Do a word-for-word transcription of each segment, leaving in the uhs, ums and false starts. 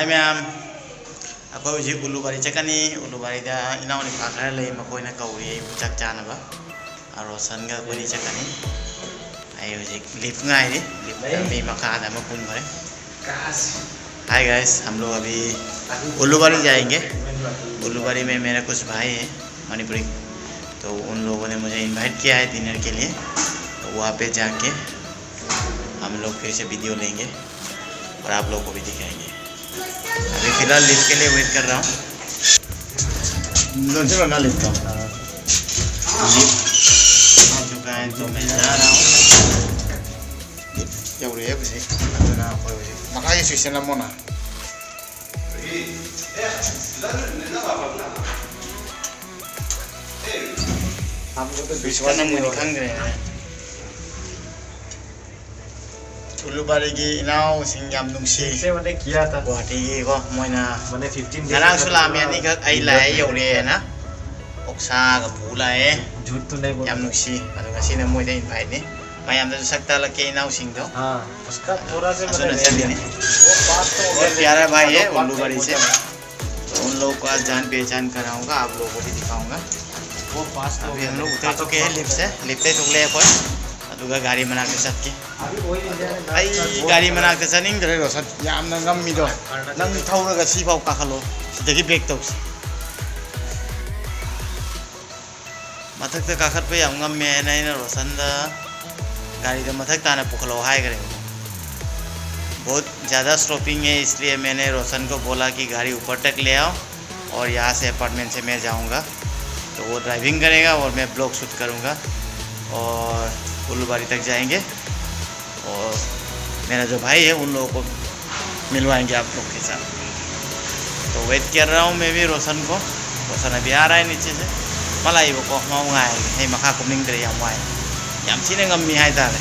ꯃꯌꯥꯝ, ꯑꯩꯈꯣꯏ ꯍꯧꯖꯤꯛ ꯎꯂꯨꯕꯥꯔꯤ ꯆꯠꯀꯅꯤ꯫ ꯎꯂꯨꯕꯥꯔꯤꯗ ꯏꯅꯥꯎ ꯅꯨꯄꯥ ꯈꯔ ꯂꯩ, ꯃꯈꯣꯏꯅ ꯀꯧꯔꯤ ꯑꯩꯕꯨ ꯆꯥꯛ ꯆꯥꯅꯕ꯫ ꯑ, ꯔꯣꯁꯟꯒ ꯑꯩꯈꯣꯏꯅꯤ ꯆꯠꯀꯅꯤ꯫ ꯑꯩ ꯍꯧꯖꯤꯛ ꯂꯤꯐ ꯉꯥꯏꯔꯤ꯫ ꯂꯤꯐꯇ ꯃꯤ ꯃꯈꯥꯗ ꯑꯃ ꯀꯨꯝꯈ꯭ꯔꯦ꯫ Hi guys, हम लोग अभी उल्लूबारी जाएंगे। उल्लूबारी में मेरा कुछ भाई है मणिपुरी, तो उन लोगों ने मुझे इनवाइट किया है डिनर के लिए। तो वहाँ पे जाके हम लोग फिर से वीडियो लेंगे और आप लोगों को भी दिखाएंगे। अभी फिलहाल लिफ्ट के लिए वेट कर रहा हूँ। ꯅꯣꯟꯁꯤꯔꯣ ꯅꯪ ꯂꯤꯐꯇꯣ? ꯂꯤꯐ ꯐꯪꯗ꯭ꯔꯤꯀꯥꯟ ꯇꯣꯃꯦꯟ ꯆꯥꯔꯣ꯫ ꯂꯤꯐ ꯌꯧꯔꯛꯑꯦ ꯍꯧꯖꯤꯛ꯫ ꯑꯗꯨꯅ ꯑꯩꯈꯣꯏ ꯍꯧꯖꯤꯛ ꯃꯈꯥꯒꯤ ꯁ꯭ꯋꯤꯆꯁꯦ ꯅꯝꯃꯣꯅ꯫ ꯁ꯭ꯋꯤꯆ ꯀꯟꯅ ꯃꯨꯠꯂꯤ ꯈꯪꯗ꯭ꯔꯦꯅꯦ꯫ ꯎꯂꯨꯕꯥꯔꯤꯒꯤ ꯏꯅꯥꯎꯁꯤꯡ ꯌꯥꯝ ꯅꯨꯡꯁꯤ꯫ ꯁꯤꯛꯁꯦ ꯃꯅꯦ ꯀꯤꯌꯥ ꯊꯥ꯫ ꯒꯨꯋꯥꯍꯥꯇꯤꯒꯤꯀꯣ, ꯃꯣꯏꯅ ꯃꯅꯦ ꯐꯤꯐꯇꯤꯟ ꯗꯦꯖ ꯉꯔꯥꯡꯁꯨ ꯂꯥꯛꯑꯝꯃꯦ ꯑꯅꯤꯈꯛ, ꯑꯩ ꯂꯥꯛꯑꯦ, ꯌꯧꯔꯛꯑꯦꯅ ꯑꯣꯛꯁꯥꯒ ꯄꯨ ꯂꯥꯛꯑꯦ꯫ ꯌꯥꯝ ꯅꯨꯡꯁꯤ꯫ ꯑꯗꯣ ꯉꯁꯤꯅ ꯃꯣꯏꯗ ꯏꯟꯚꯥꯏꯠꯅꯤ꯫ ꯃꯌꯥꯝꯗꯁꯨ ꯁꯛ ꯇꯥꯛꯂꯛꯀꯦ ꯏꯅꯥꯎꯁꯤꯡꯗꯣ꯫ ꯑꯁꯨꯅ ꯆꯠꯂꯤꯅꯤ꯫ बहुत प्यारा भाई है उल्लू बारी से। तो उन लोगों को आज जान पहचान कराऊंगा, आप लोगों को भी दिखाऊंगा। ꯑꯗꯨꯒꯤ ꯍꯧꯖꯤꯛ ꯊꯣꯛꯂꯛꯑꯦ ꯑꯩꯈꯣꯏ꯫ ꯑꯗꯨꯒ ꯒꯥꯔꯤ ꯃꯅꯥꯛꯇ ꯆꯠꯀꯦ꯫ ꯑꯩ ꯒꯥꯔꯤ ꯃꯅꯥꯛꯇ ꯆꯠꯅꯤꯡꯗ꯭ꯔꯦ ꯔꯣꯁꯟ, ꯌꯥꯝꯅ ꯉꯝꯃꯤꯗꯣ꯫ ꯅꯪ ꯊꯧꯔꯒ ꯁꯤꯐꯥꯎ ꯀꯥꯈꯠꯂꯣ, ꯁꯤꯗꯒꯤ ꯕꯦꯛ ꯇꯧꯁꯤ꯫ ꯃꯊꯛꯇ ꯀꯥꯈꯠꯄ ꯌꯥꯝ ꯉꯝꯃꯦ ꯍꯥꯏꯅ ꯑꯩꯅ ꯔꯣꯁꯟꯗ ꯒꯥꯔꯤꯗꯣ ꯃꯊꯛ ꯇꯥꯅ ꯄꯨꯈꯠꯂꯛꯑꯣ ꯍꯥꯏꯈ꯭ꯔꯦꯕꯀꯣ꯫ बहुत ज़्यादा स्लोपिंग है, इसलिए मैंने रोशन को बोला कि गाड़ी ऊपर तक ले आओ और यहाँ से अपार्टमेंट से मैं जाऊँगा। तो वो ड्राइविंग करेगा और मैं ब्लॉग शूट करूँगा और उल्लूबारी तक जाएंगे। और मेरा जो भाई है, उन लोगों को मिलवाएंगे आप लोग के साथ। तो वेट कर रहा हूँ मैं भी रोशन को। रोशन अभी आ रहा है नीचे से। ꯃꯥ ꯂꯥꯛꯏꯕꯀꯣ, ꯃꯥ ꯉꯥꯏꯔꯒꯦ꯫ ꯑꯩ ꯃꯈꯥ ꯀꯨꯝꯅꯤꯡꯗ꯭ꯔꯦ, ꯌꯥꯝ ꯋꯥꯏ, ꯌꯥꯝ ꯊꯤꯅ ꯉꯝꯃꯤ ꯍꯥꯏꯇꯥꯔꯦ꯫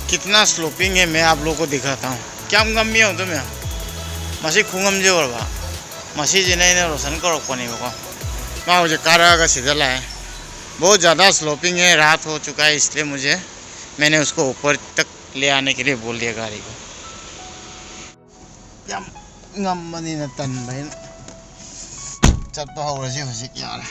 कितना स्लोपिंग है, मैं आप लोगों को दिखाता हूँ। क्या ꯉꯝꯃꯤ ꯌꯦꯡꯉꯨ ꯃꯌꯥꯝ, ꯃꯁꯤ ꯈꯨꯉꯝꯁꯦ ꯎꯔꯕ? ꯃꯁꯤꯁꯤꯅ ꯑꯩꯅ ꯔꯣꯁꯟ ꯀꯧꯔꯛꯄꯅꯦꯕꯀꯣ꯫ ꯃꯥ ꯍꯧꯖꯤꯛ ꯀꯥꯔꯛꯑꯒ ꯁꯤꯗ ꯂꯥꯛꯑꯦ꯫ बहुत ज़्यादा स्लोपिंग है, रात हो चुका है, इसलिए मुझे, मैंने उसको ऊपर तक ले आने के लिए बोल दिया गाड़ी को। ꯉꯝꯕꯅꯤꯅ ꯇꯟꯕ ꯑꯩꯅ꯫ ꯆꯠꯄ ꯍꯧꯔꯁꯤ ꯍꯧꯖꯤꯛ, ꯌꯥꯔꯦ꯫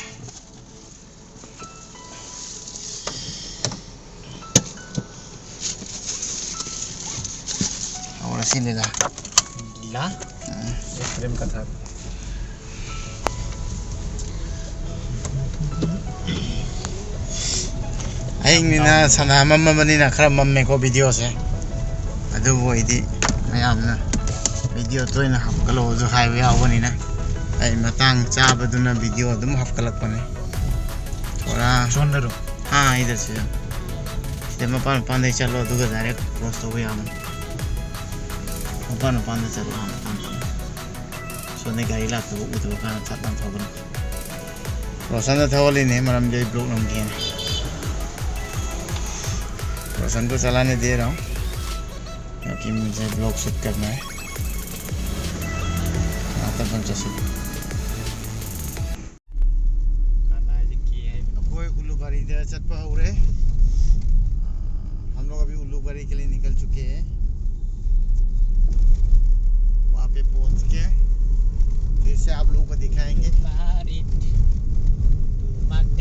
ꯍꯧꯔꯁꯤ ꯂꯤꯂꯥ꯫ ꯂꯤꯂꯥ? ꯎꯝ꯫ ꯑꯦ, ꯐꯤꯂꯝ ꯀꯊꯥ꯫ ꯑꯍꯤꯡꯅꯤꯅ ꯁꯅꯥ ꯃꯝꯃꯕꯅꯤꯅ ꯈꯔ ꯃꯝꯃꯦꯀꯣ ꯚꯤꯗꯤꯑꯣꯁꯦ꯫ ꯑꯗꯨꯕꯨ ꯑꯩꯗꯤ ꯃꯌꯥꯝꯅ ꯚꯤꯗꯤꯑꯣ ꯇꯣꯏꯅ ꯍꯥꯞꯀꯠꯂꯛꯑꯣꯁꯨ ꯍꯥꯏꯕ ꯌꯥꯎꯕꯅꯤꯅ ꯑꯩ ꯃꯇꯥꯡ ꯆꯥꯕꯗꯨꯅ ꯚꯤꯗꯤꯑꯣ ꯑꯗꯨꯝ ꯍꯥꯞꯀꯠꯂꯛꯄꯅꯦ꯫ ꯊꯣꯔꯥ꯫ ꯁꯣꯝꯗꯔꯣ? ꯑꯥ, ꯑꯩꯗꯁꯨ ꯌꯥꯝ꯫ ꯁꯤꯗ ꯃꯄꯥꯟ ꯃꯄꯥꯟꯗꯩ ꯆꯠꯂꯣ, ꯑꯗꯨꯒ ꯗꯥꯏꯔꯦꯛ ꯀ꯭ꯔꯣꯁ ꯇꯧꯕ ꯌꯥꯕꯅꯤ꯫ ꯃꯄꯥꯟ ꯃꯄꯥꯟꯗ ꯆꯠꯂꯣ, ꯃꯄꯥꯟ ꯃꯄꯥꯟꯗ꯫ ꯁꯣꯝꯗ ꯒꯥꯔꯤ ꯂꯥꯛꯇꯕ ꯎꯗꯕ ꯀꯥꯟꯗ ꯆꯠ ꯂꯥꯟ ꯊꯧꯕꯅꯤ꯫ ꯔꯣꯁꯟꯗ ꯊꯧꯍꯜꯂꯤꯅꯦ, ꯃꯔꯝꯗꯤ ꯑꯩ ꯕ꯭ꯂꯣꯛ ꯅꯝꯒꯦꯅ꯫ रोशन को चलाने दे रहा हूँ क्योंकि मुझे ब्लॉग शूट करना है। ꯉꯥꯛꯇꯪ ꯆꯠꯁꯤ꯫ ꯑꯩꯈꯣꯏ ꯎꯂꯨꯕꯥꯔꯤꯗ ꯆꯠꯄ ꯍꯧꯔꯦ꯫ हम लोग अभी उल्लूबारी के लिए निकल चुके हैं। वहाँ पे पहुँच के फिर से आप लोगों को दिखाएंगे।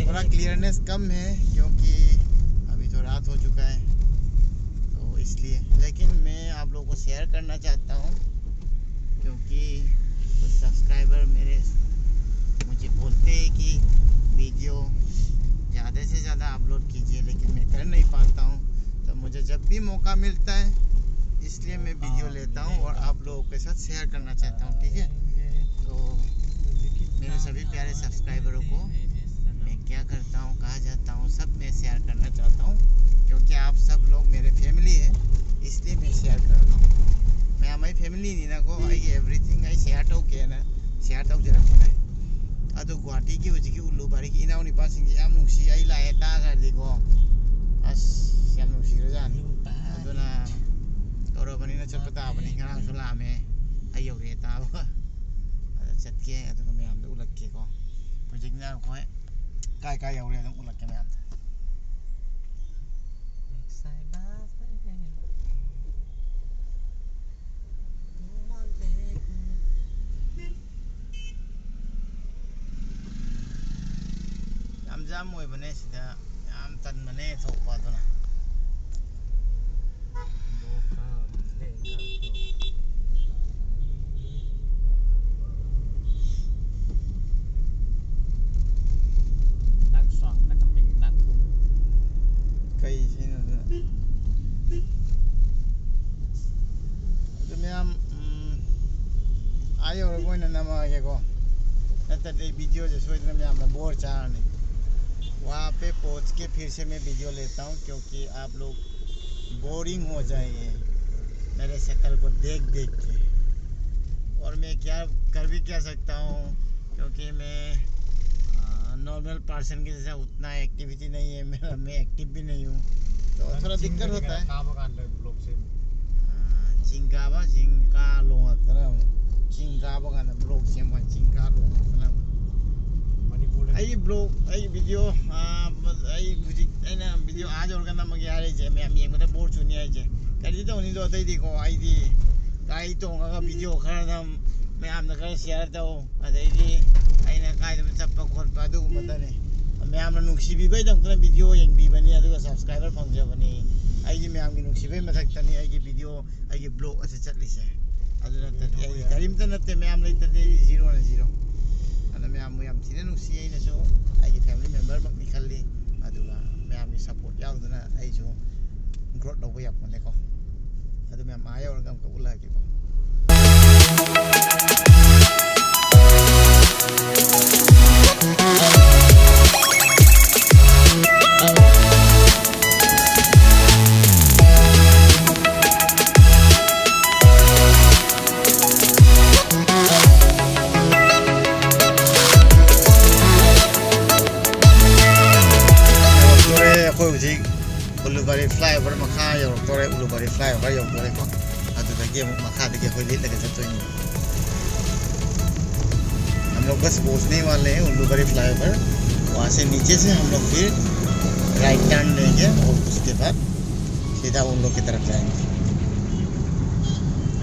थोड़ा क्लियरनेस कम है क्योंकि अभी तो रात हो चुका है, तो इसलिए। लेकिन मैं आप लोगों को शेयर करना चाहता हूँ क्योंकि कुछ सब्सक्राइबर मेरे मुझे बोलते हैं कि वीडियो ज़्यादा से ज़्यादा अपलोड कीजिए, लेकिन मैं कर नहीं पाता हूँ। तो मुझे जब भी मौका मिलता है, इसलिए मैं वीडियो लेता हूँ और आप लोगों के साथ शेयर करना चाहता हूँ, ठीक है? तो मेरे सभी प्यारे सब्सक्राइबरों को मैं क्या करता हूँ, कहाँ जाता हूँ, सब मैं शेयर करना चाहता हूँ, क्योंकि आप सब लोग मेरे फैमिली है, इसलिए मैं शेयर कर रहा हूँ। मैं हमारी फैमिली नहीं ना को, I everything I share to के ना, शेयर टू जरा पड़े। ꯑꯗꯣ ꯒꯨꯍꯥꯇꯤꯒꯤ ꯍꯧꯖꯤꯛꯀꯤ ꯎꯂꯨ ꯕꯥꯔꯤꯒꯤ ꯏꯅꯥꯎ ꯅꯨꯄꯥꯁꯤꯡꯁꯦ ꯌꯥꯝ ꯅꯨꯡꯁꯤ, ꯑꯩ ꯂꯥꯛꯑꯦ ꯇꯥꯈ꯭ꯔꯗꯤꯀꯣ꯫ ꯑꯁ, ꯌꯥꯝ ꯅꯨꯡꯁꯤꯈ꯭ꯔꯖꯥꯠꯅꯤ꯫ ꯑꯗꯨꯅ ꯀꯧꯔꯕꯅꯤꯅ ꯆꯠꯄ ꯇꯥꯕꯅꯤ꯫ ꯉꯔꯥꯡꯁꯨ ꯂꯥꯛꯑꯝꯃꯦ, ꯑꯩ ꯌꯧꯔꯛꯑꯦ ꯇꯥꯕ꯫ ꯑꯗ ꯆꯠꯀꯦ, ꯑꯗꯨꯒ ꯃꯌꯥꯝꯗ ꯎꯠꯂꯛꯀꯦꯀꯣ꯫ ꯍꯧꯖꯤꯛꯅ ꯑꯩꯈꯣꯏ ꯀꯥꯏ ꯀꯥꯏ ꯌꯧꯔꯦ ꯑꯗꯨꯝ ꯎꯠꯂꯛꯀꯦ ꯃꯌꯥꯝꯗ꯫ ꯌꯥꯝ ꯑꯣꯏꯕꯅꯦ ꯁꯤꯗ, ꯌꯥꯝ ꯇꯟꯕꯅꯦ ꯊꯣꯛꯄ ꯑꯗꯨꯅ꯫ ꯀꯩ ꯁꯤꯅꯣ ꯑꯗꯨꯅ? ꯑꯗꯨ ꯃꯌꯥꯝ, ꯎꯝ, ꯑꯥ ꯌꯧꯔꯒ ꯑꯣꯏꯅ ꯅꯝꯃꯛꯑꯒꯦꯀꯣ, ꯅꯠꯇ꯭ꯔꯗꯤ ꯚꯤꯗꯤꯑꯣꯁꯦ ꯁꯣꯏꯗꯅ ꯃꯌꯥꯝꯅ ꯕꯣꯔ ꯆꯥꯔꯅꯤ꯫ वहाँ पे पहुँच के फिर से मैं वीडियो लेता हूँ, क्योंकि आप लोग बोरिंग हो जाएंगे मेरे शक्ल को देख देख के। और मैं क्या कर भी क्या सकता हूँ, क्योंकि मैं नॉर्मल पर्सन के जैसा उतना एक्टिविटी नहीं है मेरा, मैं एक्टिव भी नहीं हूँ, तो थोड़ा दिक्कत होता है। ꯀꯥꯕ ꯀꯥꯟꯗ ꯕ꯭ꯂꯣꯛ ꯁꯦꯝꯃꯤ꯫ ꯑꯥ, ꯆꯤꯡ ꯀꯥꯕ, ꯆꯤꯡ ꯀꯥ ꯂꯣꯡꯉꯛꯇꯅ ꯑꯃꯨꯛ, ꯆꯤꯡ ꯀꯥꯕ ꯀꯥꯟꯗ ꯕ꯭ꯂꯣꯛ ꯁꯦꯝꯕ, ꯆꯤꯡ ꯀꯥ ꯂꯣꯡꯉꯛꯇꯅ ꯑꯃꯨꯛ꯫ ꯃꯅꯤꯄꯨꯔꯗ ꯑꯩꯒꯤ ꯕ꯭ꯂꯣꯛ, ꯑꯩꯒꯤ ꯚꯤꯗꯤꯑꯣ, ꯑꯥ, ꯑꯩ ꯍꯧꯖꯤꯛ ꯑꯩꯅ ꯚꯤꯗꯤꯑꯣ ꯑꯥ ꯌꯧꯔꯒ ꯅꯝꯃꯒꯦ ꯍꯥꯏꯔꯤꯁꯦ, ꯃꯌꯥꯝ ꯌꯦꯡꯕꯗ ꯕꯣꯔ ꯆꯨꯅꯤ ꯍꯥꯏꯁꯦ꯫ ꯀꯔꯤꯗꯤ ꯇꯧꯅꯤꯗꯣ ꯑꯇꯩꯗꯤꯀꯣ, ꯑꯩꯗꯤ ꯒꯥꯔꯤ ꯇꯣꯡꯉꯒ ꯚꯤꯗꯤꯑꯣ ꯈꯔ ꯅꯝ, ꯃꯌꯥꯝꯅ ꯈꯔ ꯁꯤꯌꯥꯔ ꯇꯧ, ꯑꯗꯩꯗꯤ ꯑꯩꯅ ꯀꯥꯏꯗꯅꯣ ꯆꯠꯄ ꯈꯣꯠꯄ ꯑꯗꯨꯒꯨꯝꯕꯇꯅꯤ꯫ ꯃꯌꯥꯝꯅ ꯅꯨꯡꯁꯤꯕꯤꯕꯩꯗꯃꯛꯇꯅ ꯚꯤꯗꯤꯑꯣ ꯌꯦꯡꯕꯤꯕꯅꯤ, ꯑꯗꯨꯒ ꯁꯕꯁꯀ꯭ꯔꯥꯏꯕꯔ ꯐꯪꯖꯕꯅꯤ꯫ ꯑꯩꯗꯤ ꯃꯌꯥꯝꯒꯤ ꯅꯨꯡꯁꯤꯕꯩ ꯃꯊꯛꯇꯅꯤ ꯑꯩꯒꯤ ꯚꯤꯗꯤꯑꯣ, ꯑꯩꯒꯤ ꯕ꯭ꯂꯣꯛ ꯑꯁꯤ ꯆꯠꯂꯤꯁꯦ꯫ ꯑꯗꯨ ꯅꯠꯇꯗꯤ ꯑꯩꯗꯤ ꯀꯔꯤꯝꯇ ꯅꯠꯇꯦ, ꯃꯌꯥꯝ ꯂꯩꯇ꯭ꯔꯗꯤ ꯑꯩꯗꯤ ꯖꯤꯔꯣꯅ ꯖꯤꯔꯣ꯫ ꯑꯗꯨꯅ ꯃꯌꯥꯝꯕꯨ ꯌꯥꯝ ꯊꯤꯅ ꯅꯨꯡꯁꯤ꯫ ꯑꯩꯅꯁꯨ ꯑꯩꯒꯤ ꯐꯦꯃꯤꯂꯤ ꯃꯦꯝꯕꯔꯃꯛꯅꯤ ꯈꯜꯂꯤ꯫ ꯑꯗꯨꯒ ꯃꯌꯥꯝꯒꯤ ꯁꯞꯄꯣꯔꯠ ꯌꯥꯎꯗꯅ ꯑꯩꯁꯨ ꯒ꯭ꯔꯣꯠ ꯂꯧꯕ ꯌꯥꯄꯣꯟꯇꯦꯀꯣ꯫ ꯑꯗꯨ ꯃꯌꯥꯝ ꯑꯥ ꯌꯧꯔꯒ ꯑꯃꯨꯛꯀ ꯎꯠꯂꯛꯑꯒꯦꯀꯣ꯫ ꯌꯧꯔꯛꯇꯣꯔꯦ, ꯑꯩꯈꯣꯏ ꯍꯧꯖꯤꯛ ꯎꯂꯨꯕꯥꯔꯤ flyover ꯃꯈꯥ ꯌꯧꯔꯛꯇꯣꯔꯦ꯫ ꯎꯂꯨꯕꯥꯔꯤ flyover ꯌꯧꯗꯣꯔꯦꯀꯣ꯫ ꯑꯗꯨꯗꯒꯤ ꯑꯃꯨꯛ ꯃꯈꯥꯗꯒꯤ ꯑꯩꯈꯣꯏ ꯂꯤꯠꯂꯒ ꯆꯠꯇꯣꯏꯅꯤ꯫ हम लोग बस पहुंचने ही वाले हैं उल्लूबारी flyover। वहाँ से नीचे से हम लोग फिर राइट टर्न लेंगे और उसके बाद सीधा उन लोग की तरफ जाएंगे।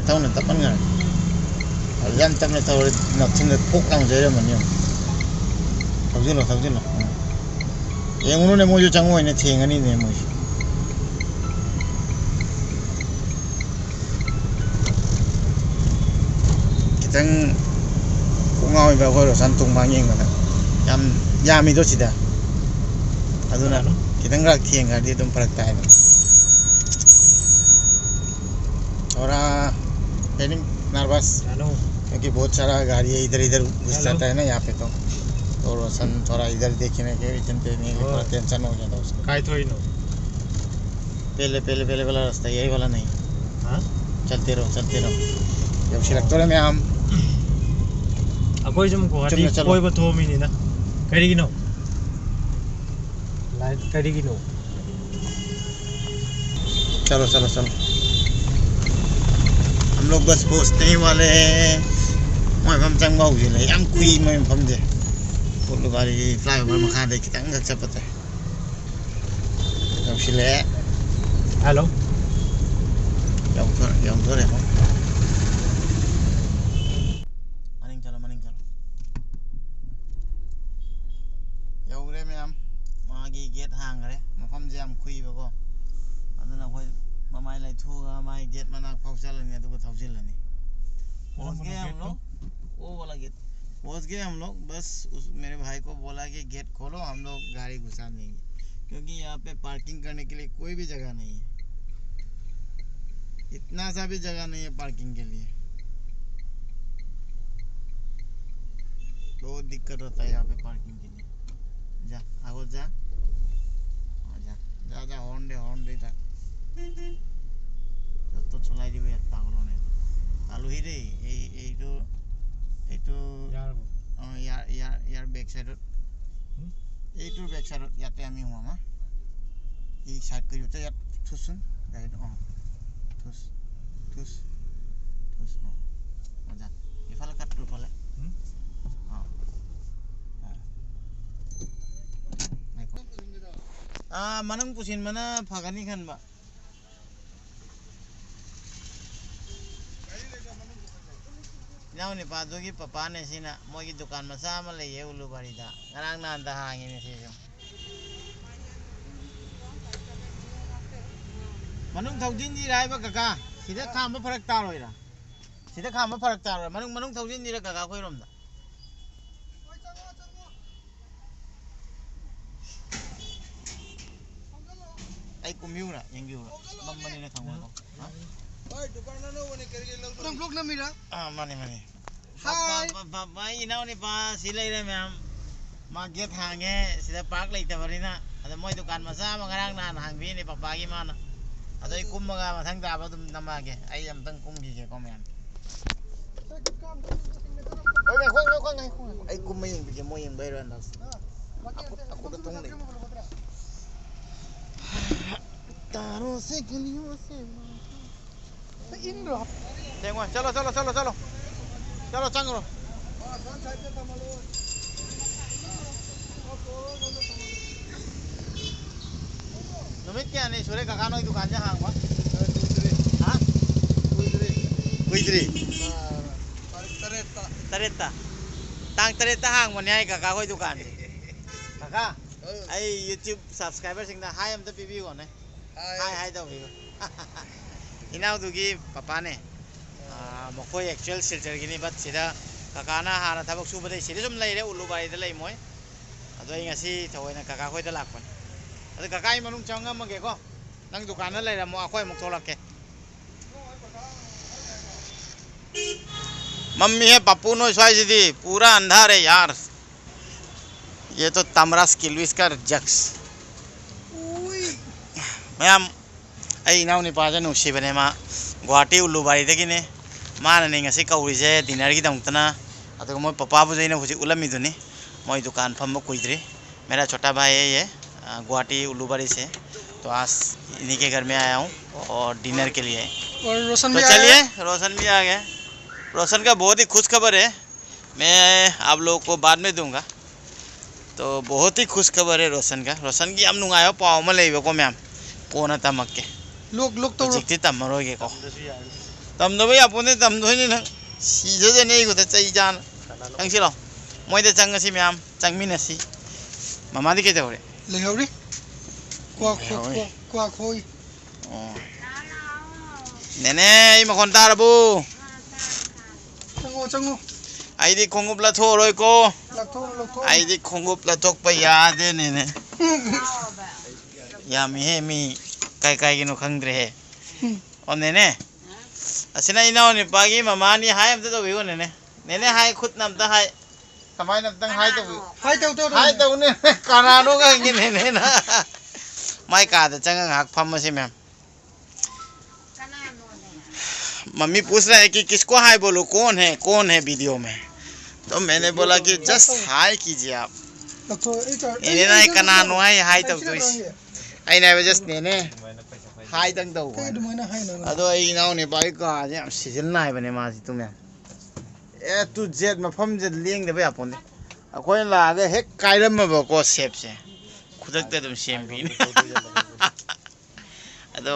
ꯇꯞꯅ ꯇꯞꯅ ꯉꯥꯏ꯫ ꯌꯥꯝ ꯇꯞꯅ ꯊꯧꯔꯗꯤ ꯅꯞꯁꯤꯟꯗ ꯄꯣꯛ ꯂꯥꯎꯅ ꯆꯩꯔꯝꯃꯅꯤ꯫ ꯊꯧꯖꯤꯜꯂꯣ, ꯊꯧꯖꯤꯜꯂꯣ꯫ ꯎꯝ꯫ ꯌꯦꯡꯉꯨꯅꯨꯅꯦ, ꯃꯣꯏꯁꯨ ꯆꯪꯉꯛꯑꯣꯏꯅꯦ, ꯊꯦꯡꯉꯅꯤꯅꯦ ꯃꯣꯏꯁꯨ꯫ ꯈꯤꯇꯪ ꯀꯣꯛ ꯉꯥꯎꯋꯦꯕ ꯑꯩꯈꯣꯏ ꯔꯣꯁꯟ ꯇꯣꯡꯕ ꯌꯦꯡꯕꯗ꯫ ꯌꯥꯝ ꯌꯥꯝꯃꯤꯗꯣ ꯁꯤꯗ꯫ ꯑꯗꯨꯅ ꯀꯅꯥꯅꯣ? ꯈꯤꯇꯪꯒ ꯊꯦꯡꯈ꯭ꯔꯗꯤ ꯑꯗꯨꯝ ꯐꯔꯛ ꯇꯥꯏꯕ꯫ थोड़ा नहीं, नर्वस। हेलो। क्योंकि बहुत सारा गाड़ी है, इधर इधर घुस हेलो। जाता है ना यहाँ पे तो। तो रोशन थोड़ा इधर देखने के, इतने पे नहीं, थोड़ा हाँ। टेंशन हो जाता उसको। काय थोड़ी नो। पहले, पहले, पहले वाला रास्ता, यही वाला नहीं। हाँ? चलते रहो, चलते रहो। ꯌꯧꯁꯤꯜꯂꯛꯇꯣꯔꯦ ꯃꯌꯥꯝ꯫ ꯑꯩꯈꯣꯏ ꯁꯨꯝ ꯒꯨꯍꯥꯇꯤ ꯆꯨꯝꯅ ꯆꯠꯂꯣ꯫ ꯀꯣꯏꯕ ꯊꯣꯛꯑꯝꯃꯤꯅꯤꯅ꯫ ꯀꯔꯤꯒꯤꯅꯣ? ꯂꯥꯏ-, ꯀꯔꯤꯒꯤꯅꯣ? चलो, चलो, चलो। हम लोग बस पहुंचने ही वाले हैं। ꯃꯣꯏ ꯃꯐꯝ ꯆꯪꯕ ꯍꯧꯖꯤꯜꯂꯦ꯫ ꯌꯥꯝ ꯀꯨꯏ ꯃꯣꯏ ꯃꯐꯝꯁꯦ꯫ ꯀꯣꯠꯂꯨꯒꯥꯔꯤ flyover ꯃꯈꯥꯗꯩ ꯈꯤꯇꯪꯈꯛ ꯆꯠꯄ ꯇꯥꯏ꯫ ꯌꯧꯁꯤꯜꯂꯛꯑꯦ꯫ ꯍꯜꯂꯣ꯫ ꯌꯧꯗꯣꯔꯦ, ꯌꯧꯗꯣꯔꯦ꯫ ꯃꯅꯤꯡ ꯆꯠꯂꯣ, ꯃꯅꯤꯡ ꯆꯠꯂꯣ꯫ ꯌꯧꯔꯦ ꯃꯌꯥꯝ꯫ ꯃꯥꯒꯤ gate ꯍꯥꯡꯈ꯭ꯔꯦ꯫ ꯃꯐꯝꯁꯦ ꯌꯥꯝ ꯀꯨꯏꯕꯀꯣ꯫ ꯑꯗꯨꯅ ꯑꯩꯈꯣꯏ ꯃꯃꯥꯏ ꯂꯩꯊꯣꯛꯑꯒ ꯃꯥꯒꯤ gate ꯃꯅꯥꯛ ꯐꯥꯎ ꯆꯠꯂꯅꯤ, ꯑꯗꯨꯒ ꯊꯧꯖꯤꯜꯂꯅꯤ꯫ पहुंच गए हम लोग। वो वाला gate। पहुंच गए हम लोग। बस उस, मेरे भाई को बोला कि gate खोलो, हम लोग गाड़ी घुसा देंगे, क्योंकि यहाँ पे parking करने के लिए कोई भी जगह नहीं है। इतना सा भी जगह नहीं है parking के लिए। बहुत दिक्कत होता है यहाँ पे parking के लिए। जा, आगे जा। हाँ, जा। जा, जा, horn दे, horn दे, जा। যত চলাই দিব ইয়াত পাগলৰ নে। পালোহি দেই। এই, এইটো, এইটো, ইয়াৰ আগত। অ, ইয়াৰ, ইয়াৰ, ইয়াৰ back side-ত। হুম? এইটোৰ back side-ত, ইয়াতে আমি সোমাম, হা? এই side কৰি দিওঁতে ইয়াত থোচোন গাড়ীটো। অ, থোচ, থোচ, থোচ। অ, অ, যা। এইফালে কাট, তোৰ ফালে। হুম? অ, অ। নাই কোৱা। ꯑꯥ, ꯃꯅꯨꯡ ꯄꯨꯁꯤꯟꯕꯅ ꯐꯒꯅꯤ ꯈꯟꯕ꯫ ꯏꯅꯥꯎ ꯅꯨꯄꯥꯗꯨꯒꯤ ꯄꯄꯥꯅꯦ ꯁꯤꯅ, ꯃꯣꯏꯒꯤ ꯗꯨꯀꯥꯟ ꯃꯆꯥ ꯑꯃ ꯂꯩꯌꯦ ꯎꯂꯨꯕꯥꯔꯤꯗ, ꯉꯔꯥꯡ ꯅꯍꯥꯟꯗ ꯍꯥꯡꯉꯤꯅꯦ ꯁꯤꯁꯨ꯫ ꯃꯅꯨꯡ ꯊꯧꯖꯤꯟꯁꯤꯔ ꯍꯥꯏꯕ ꯀꯀꯥ? ꯁꯤꯗ ꯈꯥꯝꯕ ꯐꯔꯛ ꯇꯥꯔꯣꯏꯔꯥ? ꯁꯤꯗ ꯈꯥꯝꯕ ꯐꯔꯛ ꯇꯥꯔꯣꯏ? ꯃꯅꯨꯡ, ꯃꯅꯨꯡ ꯊꯧꯖꯤꯟꯁꯤꯔ ꯀꯀꯥ ꯑꯩꯈꯣꯏꯔꯣꯝꯗ? ꯑꯩ ꯀꯨꯝꯕꯤꯌꯨꯔꯥ? ꯌꯦꯡꯕꯤꯌꯨꯔꯥ? ꯃꯝꯕꯅꯤꯅ ꯈꯪꯉꯣꯏꯀꯣ꯫ ꯍꯥ? ꯅꯪ vlog ꯅꯝꯃꯤꯔꯥ? ꯑꯥ, ꯃꯥꯅꯦ, ꯃꯥꯅꯦ꯫ ꯍꯥꯏ꯫ ꯄꯄꯥ, ꯄꯄꯥ, ꯑꯩ ꯏꯅꯥꯎ ꯅꯨꯄꯥ ꯁꯤ ꯂꯩꯔꯦ ꯃꯌꯥꯝ꯫ ꯃꯥ gate ꯍꯥꯡꯉꯦ, ꯁꯤꯗ park ꯂꯩꯇꯕꯅꯤꯅ꯫ ꯑꯗ ꯃꯣꯏ ꯗꯨꯀꯥꯟ ꯃꯆꯥ ꯑꯃ ꯉꯔꯥꯡ ꯅꯍꯥꯟ ꯍꯥꯡꯕꯤꯅꯦ ꯄꯄꯥꯒꯤ ꯃꯥꯅ꯫ ꯑꯗꯣ ꯑꯩ ꯀꯨꯝꯃꯒ ꯃꯊꯪ ꯇꯥꯕ ꯑꯗꯨꯝ ꯅꯝꯃꯛꯑꯒꯦ꯫ ꯑꯩ ꯑꯝꯇꯪ ꯀꯨꯝꯈꯤꯒꯦꯀꯣ ꯃꯌꯥꯝ꯫ ꯍꯣꯏ, ꯉꯥꯏꯈꯣ, ꯉꯥꯏꯈꯣ, ꯉꯥꯏꯈꯣ, ꯉꯥꯏꯈꯣ꯫ ꯑꯩ ꯀꯨꯝꯃ ꯌꯦꯡꯕꯤꯒꯦ, ꯃꯣꯏ ꯌꯦꯡꯕ ꯍꯩꯔꯣꯏ ꯍꯟꯗꯛꯁꯦ꯫ ꯑꯀꯨꯞ-, ꯑꯀꯨꯞꯄ ꯊꯣꯡ ꯂꯩ꯫ ꯇꯥꯔꯣ ꯁꯦ ꯒꯂꯤꯌꯣ ꯁꯦ꯫ ꯊꯦꯡꯉꯣ꯫ ꯆꯠꯂꯣ, ꯆꯠꯂꯣ, ꯆꯠꯂꯣ, ꯆꯠꯂꯣ꯫ ꯆꯠꯂꯣ, ꯆꯪꯈ꯭ꯔꯣ꯫ ꯅꯨꯃꯤꯠ ꯀꯌꯥꯅꯤ ꯁꯨꯔꯦ ꯀꯀꯥ ꯅꯣꯏ ꯗꯨꯀꯥꯟꯁꯦ ꯍꯥꯡꯕ? ꯍꯥ? ꯀꯨꯏꯗ꯭ꯔꯤ꯫ ꯇꯥꯔꯤꯛ ꯇꯔꯦꯠꯇ꯫ ꯇꯔꯦꯠꯇ꯫ ꯇꯥꯡ ꯇꯔꯦꯠꯇ ꯍꯥꯡꯕꯅꯦ ꯍꯥꯏ ꯀꯀꯥ ꯍꯣꯏ ꯗꯨꯀꯥꯟꯁꯦ꯫ ꯀꯀꯥ, ꯑꯧ꯫ ꯑꯩ YouTube subscriberꯁꯤꯡꯗ hi ꯑꯝꯇ ꯄꯤꯕꯤꯌꯣꯅꯦ꯫ Hi꯫ Hi, hi ꯇꯧꯕꯤꯌꯨ꯫ ꯏꯅꯥꯎꯗꯨꯒꯤ ꯄꯄꯥꯅꯦ꯫ ꯑꯥ, ꯃꯈꯣꯏ actual ꯁꯤꯜꯆꯔꯒꯤꯅꯤ, but ꯁꯤꯗ ꯀꯀꯥꯅ ꯍꯥꯟꯅ ꯊꯕꯛ ꯁꯨꯕꯗꯩ ꯁꯤꯗ ꯁꯨꯝ ꯂꯩꯔꯦ, ꯎꯂꯨꯕꯥꯔꯤꯗ ꯂꯩ ꯃꯣꯏ꯫ ꯑꯗꯣ ꯑꯩ ꯉꯁꯤ ꯊꯑꯣꯏꯅ ꯀꯀꯥ ꯈꯣꯏꯗ ꯂꯥꯛꯄꯅꯦ꯫ ꯑꯗꯣ ꯀꯀꯥ, ꯑꯩ ꯃꯅꯨꯡ ꯆꯪꯉꯝꯃꯒꯦꯀꯣ꯫ ꯅꯪ ꯗꯨꯀꯥꯟꯗ ꯂꯩꯔꯝꯃꯣ, ꯑꯩꯈꯣꯏ ꯑꯃꯨꯛ ꯊꯣꯛꯂꯛꯀꯦ꯫ ꯃꯝꯃꯤꯍꯦ ꯄꯞꯄꯨ, ꯅꯣꯏ ꯁ꯭ꯋꯥꯏꯁꯤꯗꯤ ꯄꯨꯔꯥ ꯑꯟꯙꯥꯔ ꯍꯦ ꯌꯥꯔ꯫ ꯌꯦ ꯇꯣ ꯇꯝꯔꯥꯁ ꯀꯤꯂꯨꯏꯁ ꯀꯥ ꯖꯛꯁ꯫ ꯃꯌꯥꯝ, ꯑꯩ ꯏꯅꯥꯎ ꯅꯨꯄꯥꯁꯦ ꯅꯨꯡꯁꯤꯕꯅꯦ, ꯃꯥ ꯒꯨꯋꯥꯍꯥꯇꯤ ꯎꯂꯨꯕꯥꯔꯤꯗꯒꯤꯅꯦ꯫ ꯃꯥꯅꯅꯦ ꯉꯁꯤ ꯀꯧꯔꯤꯁꯦ dinnerꯒꯤꯗꯃꯛꯇꯅ꯫ ꯑꯗꯨꯒ ꯃꯣꯏ ꯄꯄꯥꯕꯨꯁꯨ ꯑꯩꯅ ꯍꯧꯖꯤꯛ ꯎꯠꯂꯝꯃꯤꯗꯨꯅꯤ, ꯃꯣꯏ ꯗꯨꯀꯥꯟ ꯐꯝꯕ ꯀꯨꯏꯗ꯭ꯔꯤ꯫ मेरा छोटा भाई है ये, अ, गुवाहाटी उल्लूबारी से। तो आज इन्हीं के घर में आया हूँ और dinner के लिए। और रोशन तो भी आया है। चलिए, रोशन भी आ गया। रोशन का बहुत ही खुश खबर है, मैं आप लोगों को बाद में दूंगा। तो बहुत ही खुश खबर है रोशन का। रोशन की ꯌꯥꯝ ꯅꯨꯡꯉꯥꯏꯕ ꯄꯥꯎ ꯑꯃ ꯂꯩꯕꯀꯣ ꯃꯌꯥꯝ, ꯀꯣꯟꯅ ꯇꯝꯃꯛꯀꯦ꯫ ꯂꯣꯛ, ꯂꯣꯛ ꯇꯧꯔꯣ꯫ ꯍꯧꯖꯤꯛꯇꯤ ꯇꯝꯃꯔꯣꯏꯒꯦꯀꯣ꯫ ꯇꯝꯗꯕ ꯌꯥꯄꯣꯟꯇꯦ, ꯇꯝꯗꯣꯏꯅꯤ ꯅꯪ꯫ ꯁꯤꯖꯗꯅꯤ ꯑꯩ ꯈꯨꯠꯇ ꯆꯩ ꯆꯥꯅ꯫ ꯅꯪ ꯁꯤꯂꯣ꯫ ꯃꯣꯏꯗ ꯆꯪꯉꯁꯤ ꯃꯌꯥꯝ꯫ ꯆꯪꯃꯤꯟꯅꯁꯤ꯫ ꯃꯃꯥꯗꯤ ꯀꯩꯗꯧꯔꯦ? ꯂꯩꯍꯧꯔꯤ꯫ ꯀ꯭ꯋꯥ ꯈꯣ-, ꯂꯩꯍꯧꯔꯤ꯫ ꯀ꯭ꯋꯥ, ꯀ꯭ꯋꯥ ꯈꯣꯏ꯫ ꯑꯣ꯫ ꯅꯦꯅꯦ, ꯑꯩ ꯃꯈꯣꯟ ꯇꯥꯔꯕꯣ? ꯆꯪꯉꯣ, ꯆꯪꯉꯣ꯫ ꯑꯩꯗꯤ ꯈꯣꯡꯎꯞ ꯂꯧꯊꯣꯛꯑꯔꯣꯏꯀꯣ꯫ ꯂꯧꯊꯣꯛꯑꯣ, ꯂꯧꯊꯣꯛꯑꯣ꯫ ꯑꯩꯗꯤ ꯈꯣꯡꯎꯞ ꯂꯧꯊꯣꯛꯄ ꯌꯥꯗꯦ, ꯅꯦꯅꯦ꯫ ꯌꯥꯝꯃꯤꯍꯦ, ꯃꯤ ꯀꯥꯏ ꯀꯥꯏꯒꯤꯅꯣ ꯈꯪꯗ꯭ꯔꯦꯍꯦ꯫ ꯎꯝ꯫ ꯑꯣ, ꯅꯦꯅꯦ꯫ ꯑꯁꯤꯅ ꯏꯅꯥꯎ ꯅꯨꯄꯥꯒꯤ ꯃꯃꯥꯅꯤ꯫ ꯍꯥꯏ ꯑꯝꯇ ꯇꯧꯕꯤꯌꯨ, ꯅꯦꯅꯦ꯫ ꯅꯦꯅꯦ, ꯍꯥꯏ, ꯈꯨꯠꯅ ꯑꯝꯇ ꯍꯥꯏ꯫ ꯀꯃꯥꯏꯅ ꯑꯝꯇꯪ ꯍꯥꯏ ꯇꯧꯕꯤꯌꯨ? ꯍꯥꯏ ꯇꯧ, ꯇꯧ, ꯇꯧ꯫ ꯍꯥꯏ ꯇꯧꯅꯦ꯫ ꯀꯅꯥꯅꯣ ꯈꯪꯉꯦ, ꯅꯦꯅꯦꯅ꯫ ꯃꯥꯏ ꯀꯥꯗ ꯆꯪꯉꯒ ꯉꯥꯏꯍꯥꯛ ꯐꯝꯃꯁꯤ, ꯃꯦꯝ꯫ मम्मी पूछ रहा है कि किसको हाय बोलो, कौन है, कौन है वीडियो में? तो मैंने बोला कि जस्ट हाय कीजिए आप। ꯏꯅꯦꯅ ꯑꯩ ꯀꯅꯥꯅꯣ ꯍꯥꯏ, ꯍꯥꯏ ꯇꯧꯗꯣꯏꯁꯤ꯫ ꯑꯩꯅ ꯍꯥꯏꯕ ꯖꯁ ꯅꯦꯅꯦ ꯍꯥꯏꯗꯪ ꯇꯧꯕ꯫ ꯑꯗꯣ ꯑꯩ ꯏꯅꯥꯎ ꯅꯨꯄꯥꯒꯤ ꯀꯥꯁꯦ ꯌꯥꯝ ꯁꯤꯖꯤꯟ ꯅꯥꯏꯕꯅꯦ ꯃꯥꯁꯤ, ꯇꯨꯝꯃꯦ꯫ ꯑꯦ ꯇꯨ ꯖꯦꯠ ꯃꯐꯝꯁꯦ ꯂꯦꯡꯗꯕ ꯌꯥꯄꯣꯟꯇꯦ꯫ ꯑꯩꯈꯣꯏꯅ ꯂꯥꯛꯑꯒ ꯍꯦꯛ ꯀꯥꯏꯔꯝꯃꯕꯀꯣ ꯁꯦꯞꯁꯦ, ꯈꯨꯗꯛꯇ ꯑꯗꯨꯝ ꯁꯦꯝꯕꯤꯅꯤ꯫ ꯑꯗꯣ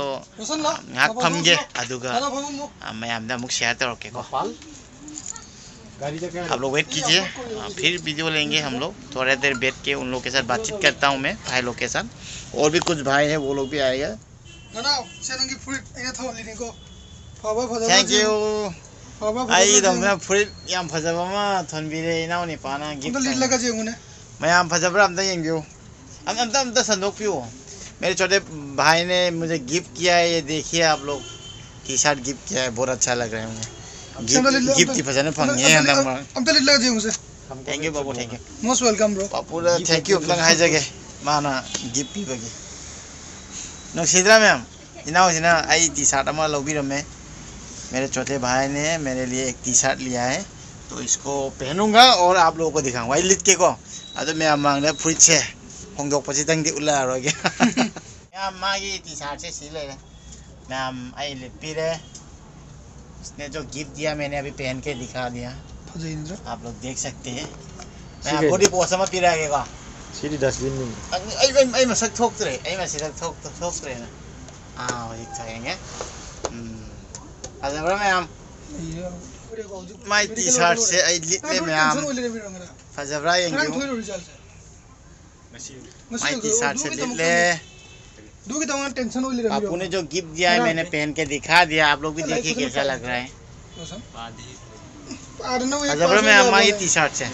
ꯉꯥꯏꯍꯥꯛ ꯐꯝꯒꯦ, ꯑꯗꯨꯒ ꯃꯌꯥꯝꯗ ꯑꯃꯨꯛ ꯁꯤꯌꯥꯔ ꯇꯧꯔꯛꯀꯦꯀꯣ꯫ आप लोग वेट कीजिए, फिर वीडियो लेंगे हम लोग। थोड़ा देर बैठ के उन लोग के साथ बातचीत करता हूँ मैं, भाई लोग के साथ। और भी कुछ भाई है, वो लोग भी आएगा। ꯅꯅꯥꯎ, ꯁꯦ ꯅꯪꯒꯤ ꯐꯨꯔꯤꯠ ꯑꯩꯅ ꯊꯝꯍꯜꯂꯤꯅꯤꯀꯣ꯫ ꯐꯕ ꯐꯖꯕ ꯊꯦꯡꯛ ꯌꯨ꯫ ꯐꯕ ꯐꯖꯕ ꯑꯩꯒꯤꯗꯃꯛꯇ ꯐꯨꯔꯤꯠ ꯌꯥꯝ ꯐꯖꯕ ꯑꯃ ꯊꯣꯟꯕꯤꯔꯦ ꯏꯅꯥꯎ ꯅꯤꯄꯥꯅ꯫ ꯑꯝꯇ ꯒꯤꯐ ꯂꯤꯠꯂꯒꯁꯦ ꯌꯦꯡꯉꯨꯅꯦ꯫ ꯃꯌꯥꯝ ꯐꯖꯕ꯭ꯔꯥ ꯑꯝꯇ ꯌꯦꯡꯕꯤꯌꯨ꯫ ꯑꯝ-, ꯑꯝꯇ, ꯑꯝꯇ ꯁꯟꯗꯣꯛꯄꯤꯌꯨ꯫ मेरे छोटे भाई ने मुझे गिफ्ट किया है, ये देखिए आप लोग। टी शर्ट गिफ्ट किया है, बहुत अच्छा लग रहा है मुझे। गिफ्ट, ꯑꯝꯇ ꯂꯤꯠꯂ-, ꯒꯤꯐꯇꯤ ꯑꯝꯇ, ꯐꯖꯅ ꯑꯝꯇ, ꯐꯪꯉꯦ ꯑꯝꯇ ꯂꯤꯠꯂ-, ꯍꯟꯗꯛ ꯃꯔꯛ꯫ ꯑꯝꯇ ꯂꯤꯠꯂꯒ ꯌꯦꯡꯉꯨꯁꯦ꯫ Thank you, बाबू, thank you। Most welcome, bro꯫ ꯄꯥꯄꯨꯗ ꯊꯦꯡꯛ ꯌꯨ ꯑꯝꯇꯪ ꯍꯥꯏꯖꯒꯦ, ꯃꯥꯅ ꯒꯤꯐ ꯄꯤꯕꯒꯤ꯫ ꯅꯨꯡꯁꯤꯗ꯭ꯔꯥ ꯃꯌꯥꯝ? ꯏꯅꯥꯎꯁꯤꯅ ꯑꯩ ꯇꯤ ꯁꯥꯔꯠ ꯑꯃ ꯂꯧꯕꯤꯔꯝꯃꯦ꯫ मेरे छोटे भाई ने मेरे लिए एक टी शर्ट लिया है, तो इसको पहनूंगा और आप लोगों को दिखाऊंगा꯫ ꯑꯩ ꯂꯤꯠꯀꯦꯀꯣ꯫ ꯑꯗꯣ ꯃꯌꯥꯝ ꯃꯥꯡꯗ ꯐꯨꯔꯤꯠꯁꯦ ꯍꯣꯡꯗꯣꯛꯄꯁꯤꯗꯪꯗꯤ ꯎꯠꯂꯛꯑꯔꯣꯏꯒꯦ꯫ ꯃꯌꯥꯝ ꯃꯥꯒꯤ ꯇꯤ ꯁꯥꯔꯠꯁꯦ ꯁꯤ ꯂꯩꯔꯦ꯫ ꯃꯌꯥꯝ ꯑꯩ ꯂꯤꯠꯄꯤꯔꯦ꯫ इसने जो गिफ्ट दिया मैंने अभी पहन के दिखा दिया। ꯐꯖꯩ ꯅꯠꯇ꯭ꯔꯥ? आप लोग देख सकते हैं। ꯁꯤ ꯃꯌꯥꯝ ꯀꯩꯅꯣ? ꯕꯣꯗꯤ ꯄꯣꯁ ꯑꯃ ꯄꯤꯔꯛꯑꯒꯦꯀꯣ꯫ ꯁꯤꯗꯤ ꯗꯁꯕꯤꯟꯅꯤ꯫ ꯑꯩ, ꯑꯩ, ꯑꯩ, ꯑꯩ ꯃꯁꯛ ꯊꯣꯛꯇ꯭ꯔꯦ꯫ ꯑꯩ ꯃꯁꯛ ꯊꯣꯛ-, ꯊꯣꯛꯇ꯭ꯔꯦꯅ꯫ ꯑꯥ, ꯍꯧꯖꯤꯛ ꯊꯣꯛꯑꯦꯅꯦ꯫ ꯎꯝ꯫ ꯐꯖꯕ꯭ꯔꯥ ꯃꯌꯥꯝ? ꯑꯩ ꯍꯧꯖꯤꯛ ꯃꯥꯏ ꯃꯦꯗꯤꯀꯦꯜ ꯇꯤ ꯁꯥꯔꯠꯁꯦ ꯑꯣꯏꯔꯦ꯫ ꯑꯩ ꯂꯤꯠꯂꯦ ꯅꯪ ꯃꯌꯥꯝ꯫ ꯇꯦꯟꯁꯟ ꯑꯣꯏ ꯂꯩꯔꯝꯃꯤꯔꯣ ꯉꯔꯥꯡ? ꯐꯖꯕ꯭ꯔꯥ ꯉꯔꯥꯡ ꯌꯦꯡꯕꯤꯌꯨ꯫ ꯊꯣꯛꯏꯔꯣ ꯔꯤꯖꯜꯁꯦ? ꯃꯥꯏ ꯇꯤ ꯁꯥꯔꯠꯁꯦ ꯂꯤꯠꯂꯦ꯫ ꯑꯗꯨꯒꯤꯗꯃꯛ ꯇꯦꯟꯁꯟ ꯑꯣꯏ ꯂꯩꯔꯝꯃꯤꯔꯣ? पापू ने जो गिफ्ट दिया है, मैंने पहन के दिखा दिया। आप लोग भी देखिए कैसा लग रहा है। ꯄꯥꯗꯅ ꯋꯦ ꯐꯖꯕ꯭ꯔꯥ ꯄꯥꯁ ꯃꯌꯥꯝ? ꯃꯥꯒꯤ ꯇꯧꯔꯕꯅꯦ꯫ ꯇꯤ ꯁꯥꯔꯠꯁꯦ꯫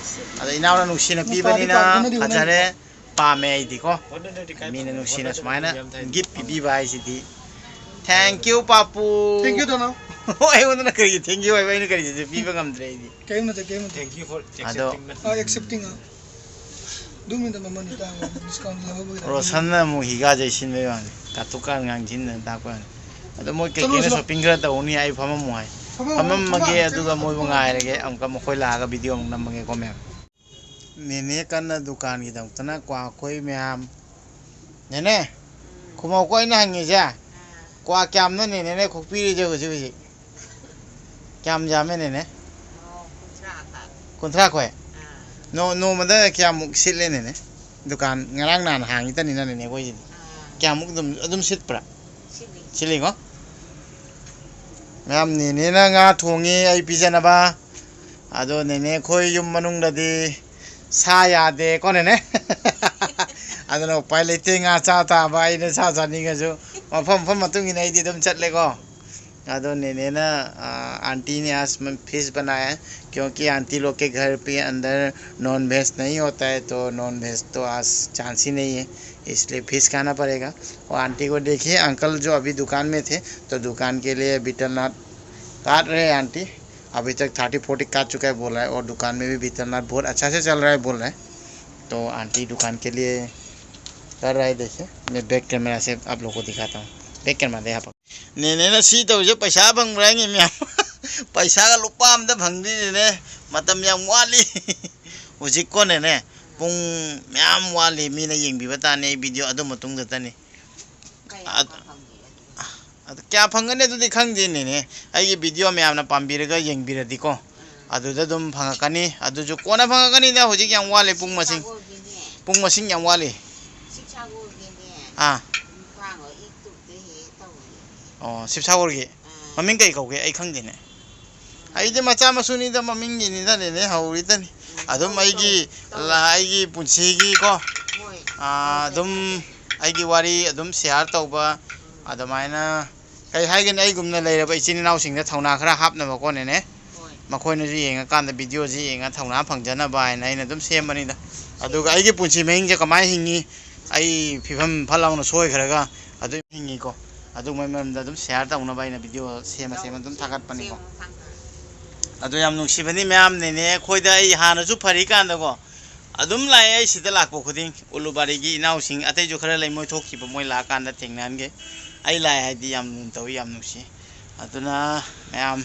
ꯑꯗ ꯏꯅꯥꯎꯅ ꯅꯨꯡꯁꯤꯅ ꯃꯄꯥꯗꯤ ꯄꯤꯕꯅꯤꯅ ꯄꯥꯗꯅꯗꯤ ꯍꯣꯠꯅꯔꯤ꯫ ꯐꯖꯔꯦ, ꯄꯥꯝꯃꯦ ꯑꯩꯗꯤꯀꯣ꯫ ꯃꯤꯅ ꯅꯨꯡꯁꯤꯅ ꯁꯨꯃꯥꯏꯅ ꯒꯤꯐ ꯄꯤꯕꯤꯕ ꯍꯥꯏꯁꯤꯗꯤ꯫ Thank you, ꯄꯥꯄꯨ꯫ Thank you, ꯇꯣꯅꯥꯎ꯫ ꯍꯣꯏ, ꯑꯩꯉꯣꯟꯗꯅ ꯀꯔꯤꯒꯤ thank you ꯍꯥꯏꯕ? ꯑꯩꯅ ꯀꯔꯤꯒꯤꯁꯨ ꯄꯤꯕ ꯉꯝꯗ꯭ꯔꯦ ꯑꯩꯗꯤ꯫ ꯀꯔꯤꯝ ꯅꯠꯇꯦ, ꯀꯔꯤꯝ ꯅꯠꯇꯦ꯫ Thank you for ꯑꯗꯣ accepting my ꯑ, accepting, ꯑ꯫ ꯑꯗꯨ ꯃꯤꯗ ꯃꯃꯜ ꯇꯥꯡꯕ, discount ꯂꯧꯍꯧꯕꯒꯤ ꯔꯣꯁꯟꯅ ꯑꯃꯨꯛ ꯍꯤꯒꯥꯁꯦ ꯁꯤꯟꯕꯩ ꯋꯥꯅꯤ꯫ ꯀꯥꯇꯨ ꯀꯥꯔꯟ ꯉꯥꯡꯁꯤꯟꯗꯅ ꯇꯥꯛꯄ ꯋꯥꯅꯤ꯫ ꯑꯗꯣ ꯃꯣꯏ ꯀꯩ ꯆꯠꯂꯣ, ꯀꯩꯅꯣ ꯆꯠꯂꯣ꯫ Shopping ꯈꯔ ꯇꯧꯅꯤ, ꯑꯩ ꯐꯝꯃꯝꯃꯣ ꯍꯥꯏ꯫ ꯐꯝꯃꯝꯃꯣ, ꯐꯝꯃꯝꯃꯒꯦ, ꯐꯝꯃꯝꯃꯣ, ꯑꯗꯨꯒ ꯆꯠꯂꯣ, ꯃꯣꯏꯕꯨ ꯐꯝꯃꯝꯃꯣ꯫ ꯉꯥꯏꯔꯒꯦ꯫ ꯑꯃꯨꯛꯀ ꯃꯈꯣꯏ ꯂꯥꯛꯑꯒ video ꯑꯃꯨꯛ ꯅꯝꯃꯒꯦꯀꯣ, ꯃꯌꯥꯝ꯫ ꯅꯦꯅꯦ ꯀꯟꯅ ꯗꯨꯀꯥꯟꯒꯤꯗꯃꯛꯇꯅ ꯀ꯭ꯋꯥ ꯈꯣꯏ ꯃꯌꯥꯝ꯫ ꯅꯦꯅꯦ, ꯈꯨꯃꯧꯀꯣ ꯑꯩꯅ ꯍꯪꯉꯤꯁꯦ, ꯀ꯭ꯋꯥ ꯀꯌꯥꯝꯅꯣ ꯅꯦꯅꯦꯅ ꯈꯣꯛꯄꯤꯔꯤꯁꯦ ꯍꯧꯖꯤꯛ ꯍꯧꯖꯤꯛ? ꯀꯌꯥꯝ ꯌꯥꯝꯃꯦ ꯅꯦꯅꯦ? ꯑꯣ, ꯀꯨꯟꯊ꯭ꯔꯥ ꯈꯛ꯫ ꯀꯨꯟꯊ꯭ꯔꯥ ꯈꯣꯏ? ꯑꯥ꯫ ꯅꯣ-, ꯅꯣꯡꯃꯗ ꯀꯌꯥꯃꯨꯛ ꯁꯤꯠꯂꯦ ꯅꯦꯅꯦ? ꯗꯨꯀꯥꯟ ꯉꯔꯥꯡ ꯅꯍꯥꯟ ꯍꯥꯡꯉꯤꯇꯅꯤꯅ ꯅꯦꯅꯦ ꯑꯩꯈꯣꯏꯁꯤꯗꯤ꯫ ꯑꯥ꯫ ꯀꯌꯥꯃꯨꯛ ꯑꯗꯨꯝ, ꯑꯗꯨꯝ ꯁꯤꯠꯄ꯭ꯔꯥ? ꯁꯤꯠꯂꯤ꯫ ꯁꯤꯠꯂꯤꯀꯣ? ꯃꯌꯥꯝ ꯅꯦꯅꯦꯅ ꯉꯥ ꯊꯣꯡꯉꯤ ꯑꯩ ꯄꯤꯖꯅꯕ꯫ ꯑꯗꯣ ꯅꯦꯅꯦ ꯑꯩꯈꯣꯏ ꯌꯨꯝ ꯃꯅꯨꯡꯗꯗꯤ ꯁꯥ ꯌꯥꯗꯦꯀꯣ ꯅꯦꯅꯦ? ꯑꯗꯨꯅ ꯎꯄꯥꯏ ꯂꯩꯇꯦ, ꯉꯥ ꯆꯥ ꯇꯥꯕ꯫ ꯑꯩꯅ ꯁꯥ ꯆꯥꯅꯤꯡꯉꯁꯨ ꯃꯐꯝ ꯃꯐꯝ ꯃꯇꯨꯡ ꯏꯟꯅ ꯑꯩꯗꯤ ꯑꯗꯨꯝ ꯆꯠꯂꯦꯀꯣ꯫ ꯑꯗꯣ ꯅꯦꯅꯦꯅ, आ, आंटी ने आज म-, फिश बनाया है, क्योंकि आंटी लोग के घर पे अंदर नॉन वेज नहीं होता है, तो नॉन वेज तो आज चांस ही नहीं है, इसलिए फिश खाना पड़ेगा। और आंटी को देखिए, अंकल जो अभी दुकान में थे, तो दुकान के लिए बीटल नट काट रहे हैं आंटी। अभी तक थर्टी फोर्टी काट चुका है बोल रहा है, और दुकान में भी बीटल नट बहुत अच्छा से चल रहा है बोल रहा है। तो आंटी दुकान के लिए कर रहा है, देखिए, मैं बैक कैमरा से आप लोग को दिखाता हूँ। बैक कैमरा दे आप। ꯅꯦꯅꯦꯅ ꯁꯤ ꯇꯧꯔꯤꯁꯦ ꯄꯩꯁꯥ ꯐꯪꯕ꯭ꯔꯥ ꯍꯥꯏꯅꯤ ꯃꯌꯥꯝ꯫ ꯄꯩꯁꯥꯒ ꯂꯨꯄꯥ ꯑꯝꯇ ꯐꯪꯗ꯭ꯔꯤꯅꯦꯅꯦ꯫ ꯃꯇꯝ ꯌꯥꯝ ꯋꯥꯠꯂꯤ꯫ ꯍꯧꯖꯤꯛꯀꯣ ꯅꯦꯅꯦ, ꯄꯨꯡ ꯃꯌꯥꯝ ꯋꯥꯠꯂꯤ꯫ ꯃꯤꯅ ꯌꯦꯡꯕꯤꯕ ꯇꯥꯅꯤ ꯑꯩ video ꯑꯗꯨ ꯃꯇꯨꯡꯗꯇꯅꯤ꯫ ꯀꯌꯥ ꯑ-, ꯐꯪꯒꯦ ꯑꯗꯨꯒ? ꯑꯗꯨ ꯀꯌꯥ ꯐꯪꯒꯅꯤ ꯑꯗꯨꯗꯤ ꯈꯪꯗꯦ ꯅꯦꯅꯦ꯫ ꯑꯩꯒꯤ video ꯃꯌꯥꯝꯅ ꯄꯥꯝꯕꯤꯔꯒ ꯌꯦꯡꯕꯤꯔꯗꯤꯀꯣ, ꯎꯝ꯫ ꯑꯗꯨꯗ ꯑꯗꯨꯝ ꯐꯪꯉꯛꯀꯅꯤ꯫ ꯑꯗꯨꯁꯨ ꯀꯣꯟꯅ ꯐꯪꯉꯛꯀꯅꯤꯗ, ꯍꯧꯖꯤꯛ ꯌꯥꯝ ꯋꯥꯠꯂꯤ, ꯄꯨꯡ ꯃꯁꯤꯡ꯫ ꯁꯤꯕꯁꯥꯒꯣꯔꯒꯤꯅꯦ꯫ ꯄꯨꯡ ꯃꯁꯤꯡ ꯌꯥꯝ ꯋꯥꯠꯂꯤ꯫ ꯁꯤꯕꯁꯥꯒꯣꯔꯒꯤꯅꯦ꯫ ꯑꯥ꯫ ꯅꯨꯄꯥ ꯑꯃ ꯏꯇꯨꯞꯇ ꯍꯦꯛ ꯍꯦꯛ ꯇꯧꯕꯅꯦ꯫ ꯑꯣ, ꯁꯤꯕꯁꯥꯒꯣꯔꯒꯤ꯫ ꯑꯥ꯫ ꯃꯃꯤꯡ ꯀꯩ ꯀꯧꯒꯦ? ꯑꯩ ꯈꯪꯗꯦꯅꯦ꯫ ꯑꯩꯗꯤ ꯃꯆꯥ ꯃꯁꯨꯅꯤꯗ, ꯃꯃꯤꯡꯒꯤꯅꯤꯗ ꯅꯦꯅꯦ ꯍꯧꯔꯤꯗꯅꯤ꯫ ꯎꯝ, ꯑꯗꯨꯝ ꯇꯧ, ꯑꯩꯒꯤ ꯇꯧ, ꯇꯧ꯫ ꯂ-, ꯑꯩꯒꯤ ꯄꯨꯟꯁꯤꯒꯤꯀꯣ, ꯍꯣꯏ꯫ ꯑꯥ, ꯇꯧ, ꯑꯗꯨꯝ ꯇꯧ, ꯇꯧ꯫ ꯑꯩꯒꯤ ꯋꯥꯔꯤ ꯑꯗꯨꯝ ꯁꯤꯌꯥꯔ ꯇꯧꯕ, ꯑꯗꯨꯃꯥꯏꯅ ꯀꯩ ꯍꯥꯏꯒꯅꯤ, ꯑꯩꯒꯨꯝꯅ ꯂꯩꯔꯕ ꯏꯆꯤꯟ ꯏꯅꯥꯎꯁꯤꯡꯗ ꯊꯧꯅꯥ ꯈꯔ ꯍꯥꯞꯅꯕꯀꯣꯅꯦꯅꯦ꯫ ꯃꯈꯣꯏꯅꯁꯨ ꯌꯦꯡꯉꯀꯥꯟꯗ, ꯚꯤꯗꯤꯑꯣꯁꯤ ꯌꯦꯡꯉ ꯊꯧꯅꯥ ꯐꯪꯖꯅꯕ ꯍꯥꯏꯅ ꯑꯩꯅ ꯑꯗꯨꯝ ꯁꯦꯝꯕꯅꯤꯗ꯫ ꯑꯗꯨꯒ ꯑꯩꯒꯤ ꯄꯨꯟꯁꯤ ꯃꯍꯤꯡꯁꯦ ꯀꯃꯥꯏꯅ ꯍꯤꯡꯉꯤ, ꯑꯩ ꯐꯤꯕꯝ ꯐꯠ ꯂꯥꯎꯅ ꯁꯣꯏꯈ꯭ꯔꯒ ꯑꯗꯨꯝ ꯍꯤꯡꯉꯤꯀꯣ꯫ ꯑꯗꯨꯒꯨꯝꯕꯩ ꯃꯔꯝꯗ ꯑꯗꯨꯝ ꯁꯤꯌꯥꯔ ꯇꯧꯅꯕ ꯑꯩꯅ ꯚꯤꯗꯤꯑꯣ ꯁꯦꯝꯃ ꯁꯦꯝꯃ ꯑꯗꯨꯝ ꯊꯥꯒꯠꯄꯅꯤꯀꯣ꯫ ꯑꯗꯣ ꯌꯥꯝ ꯅꯨꯡꯁꯤꯕꯅꯤ ꯃꯌꯥꯝꯅꯅꯦ, ꯑꯩꯈꯣꯏꯗ ꯑꯩ ꯍꯥꯟꯅꯁꯨ ꯐꯔꯤꯀꯥꯟꯗꯀꯣ ꯑꯗꯨꯝ ꯂꯥꯛꯑꯦ꯫ ꯑꯩ ꯁꯤꯗ ꯂꯥꯛꯄ ꯈꯨꯗꯤꯡ ꯎꯂꯨꯕꯥꯔꯤꯒꯤ ꯏꯅꯥꯎꯁꯤꯡ ꯑꯇꯩꯁꯨ ꯈꯔ ꯂꯩ, ꯃꯣꯏ ꯊꯣꯛꯈꯤꯕ, ꯃꯣꯏ ꯂꯥꯛꯑꯀꯥꯟꯗ ꯊꯦꯡꯅꯍꯟꯒꯦ꯫ ꯑꯩ ꯂꯥꯛꯑꯦ ꯍꯥꯏꯗꯤ ꯌꯥꯝ ꯂꯨꯅ ꯇꯧꯏ, ꯌꯥꯝ ꯅꯨꯡꯁꯤ꯫ ꯑꯗꯨꯅ ꯃꯌꯥꯝ,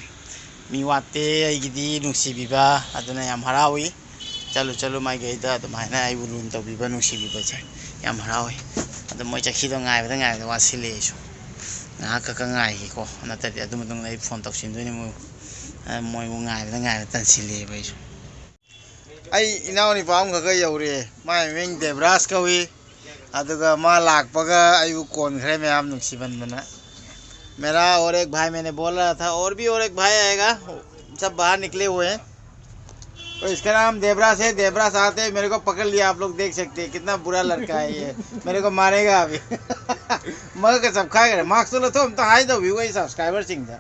ꯃꯤ ꯋꯥꯠꯇꯦ ꯑꯩꯒꯤꯗꯤ ꯅꯨꯡꯁꯤꯕꯤꯕ, ꯑꯗꯨꯅ ꯌꯥꯝ ꯍꯔꯥꯎꯏ꯫ ꯆꯠꯂꯨ ꯆꯠꯂꯨ ꯃꯥꯏꯀꯩꯗ ꯑꯗꯨꯃꯥꯏꯅ ꯑꯩꯕꯨ ꯂꯨꯅ ꯇꯧꯕꯤꯕ, ꯅꯨꯡꯁꯤꯕꯤꯕꯁꯦ ꯌꯥꯝ ꯍꯔꯥꯎꯏ꯫ ꯑꯗꯣ ꯃꯣꯏ ꯆꯠꯈꯤꯗꯣ ꯉꯥꯏꯕꯗ ꯉꯥꯏꯕꯗ ꯋꯥꯁꯤꯜꯂꯛꯑꯦ ꯑꯩꯁꯨ꯫ ꯉꯥꯏꯍꯥꯛ ꯈꯛꯀ ꯉꯥꯏꯈꯤꯀꯣ, ꯅꯠꯇ꯭ꯔꯗꯤ ꯑꯗꯨ ꯃꯇꯨꯡꯗ ꯑꯩ ꯐꯣꯟ ꯇꯧꯁꯤꯟꯗꯣꯏꯅꯤ ꯃꯣꯏꯕꯨ꯫ ꯑ, ꯃꯣꯏꯕꯨ ꯉꯥꯏꯕꯗ ꯉꯥꯏꯕꯗ ꯇꯟꯁꯤꯜꯂꯛꯑꯦꯕ ꯑꯩꯁꯨ꯫ ꯑꯩ ꯏꯅꯥꯎ ꯅꯨꯄꯥ ꯑꯃꯈꯛꯀ ꯌꯧꯔꯛꯑꯦ꯫ ꯃꯥꯏ ꯃꯃꯤꯡ ꯗꯦꯕ꯭ꯔꯥꯖ ꯀꯧꯏ꯫ ꯑꯗꯨꯒ ꯃꯥ ꯂꯥꯛꯄꯒ ꯑꯩꯕꯨ ꯀꯣꯟꯈ꯭ꯔꯦ ꯃꯌꯥꯝ ꯅꯨꯡꯁꯤꯃꯟꯕꯅ꯫ मेरा और एक भाई, मैंने बोल रहा था, और भी और एक भाई आएगा, सब बाहर निकले हुए हैं। तो इसका नाम देवरास है। देवरास आते ही मेरे को पकड़ लिया, आप लोग देख सकते हैं कितना बुरा लड़का है ये। मेरे को मारेगा अभी। मग कसं काय करे, मार्क्स तुला तो हम तो हाय दो भी वही सब्सक्राइबर सिंह था।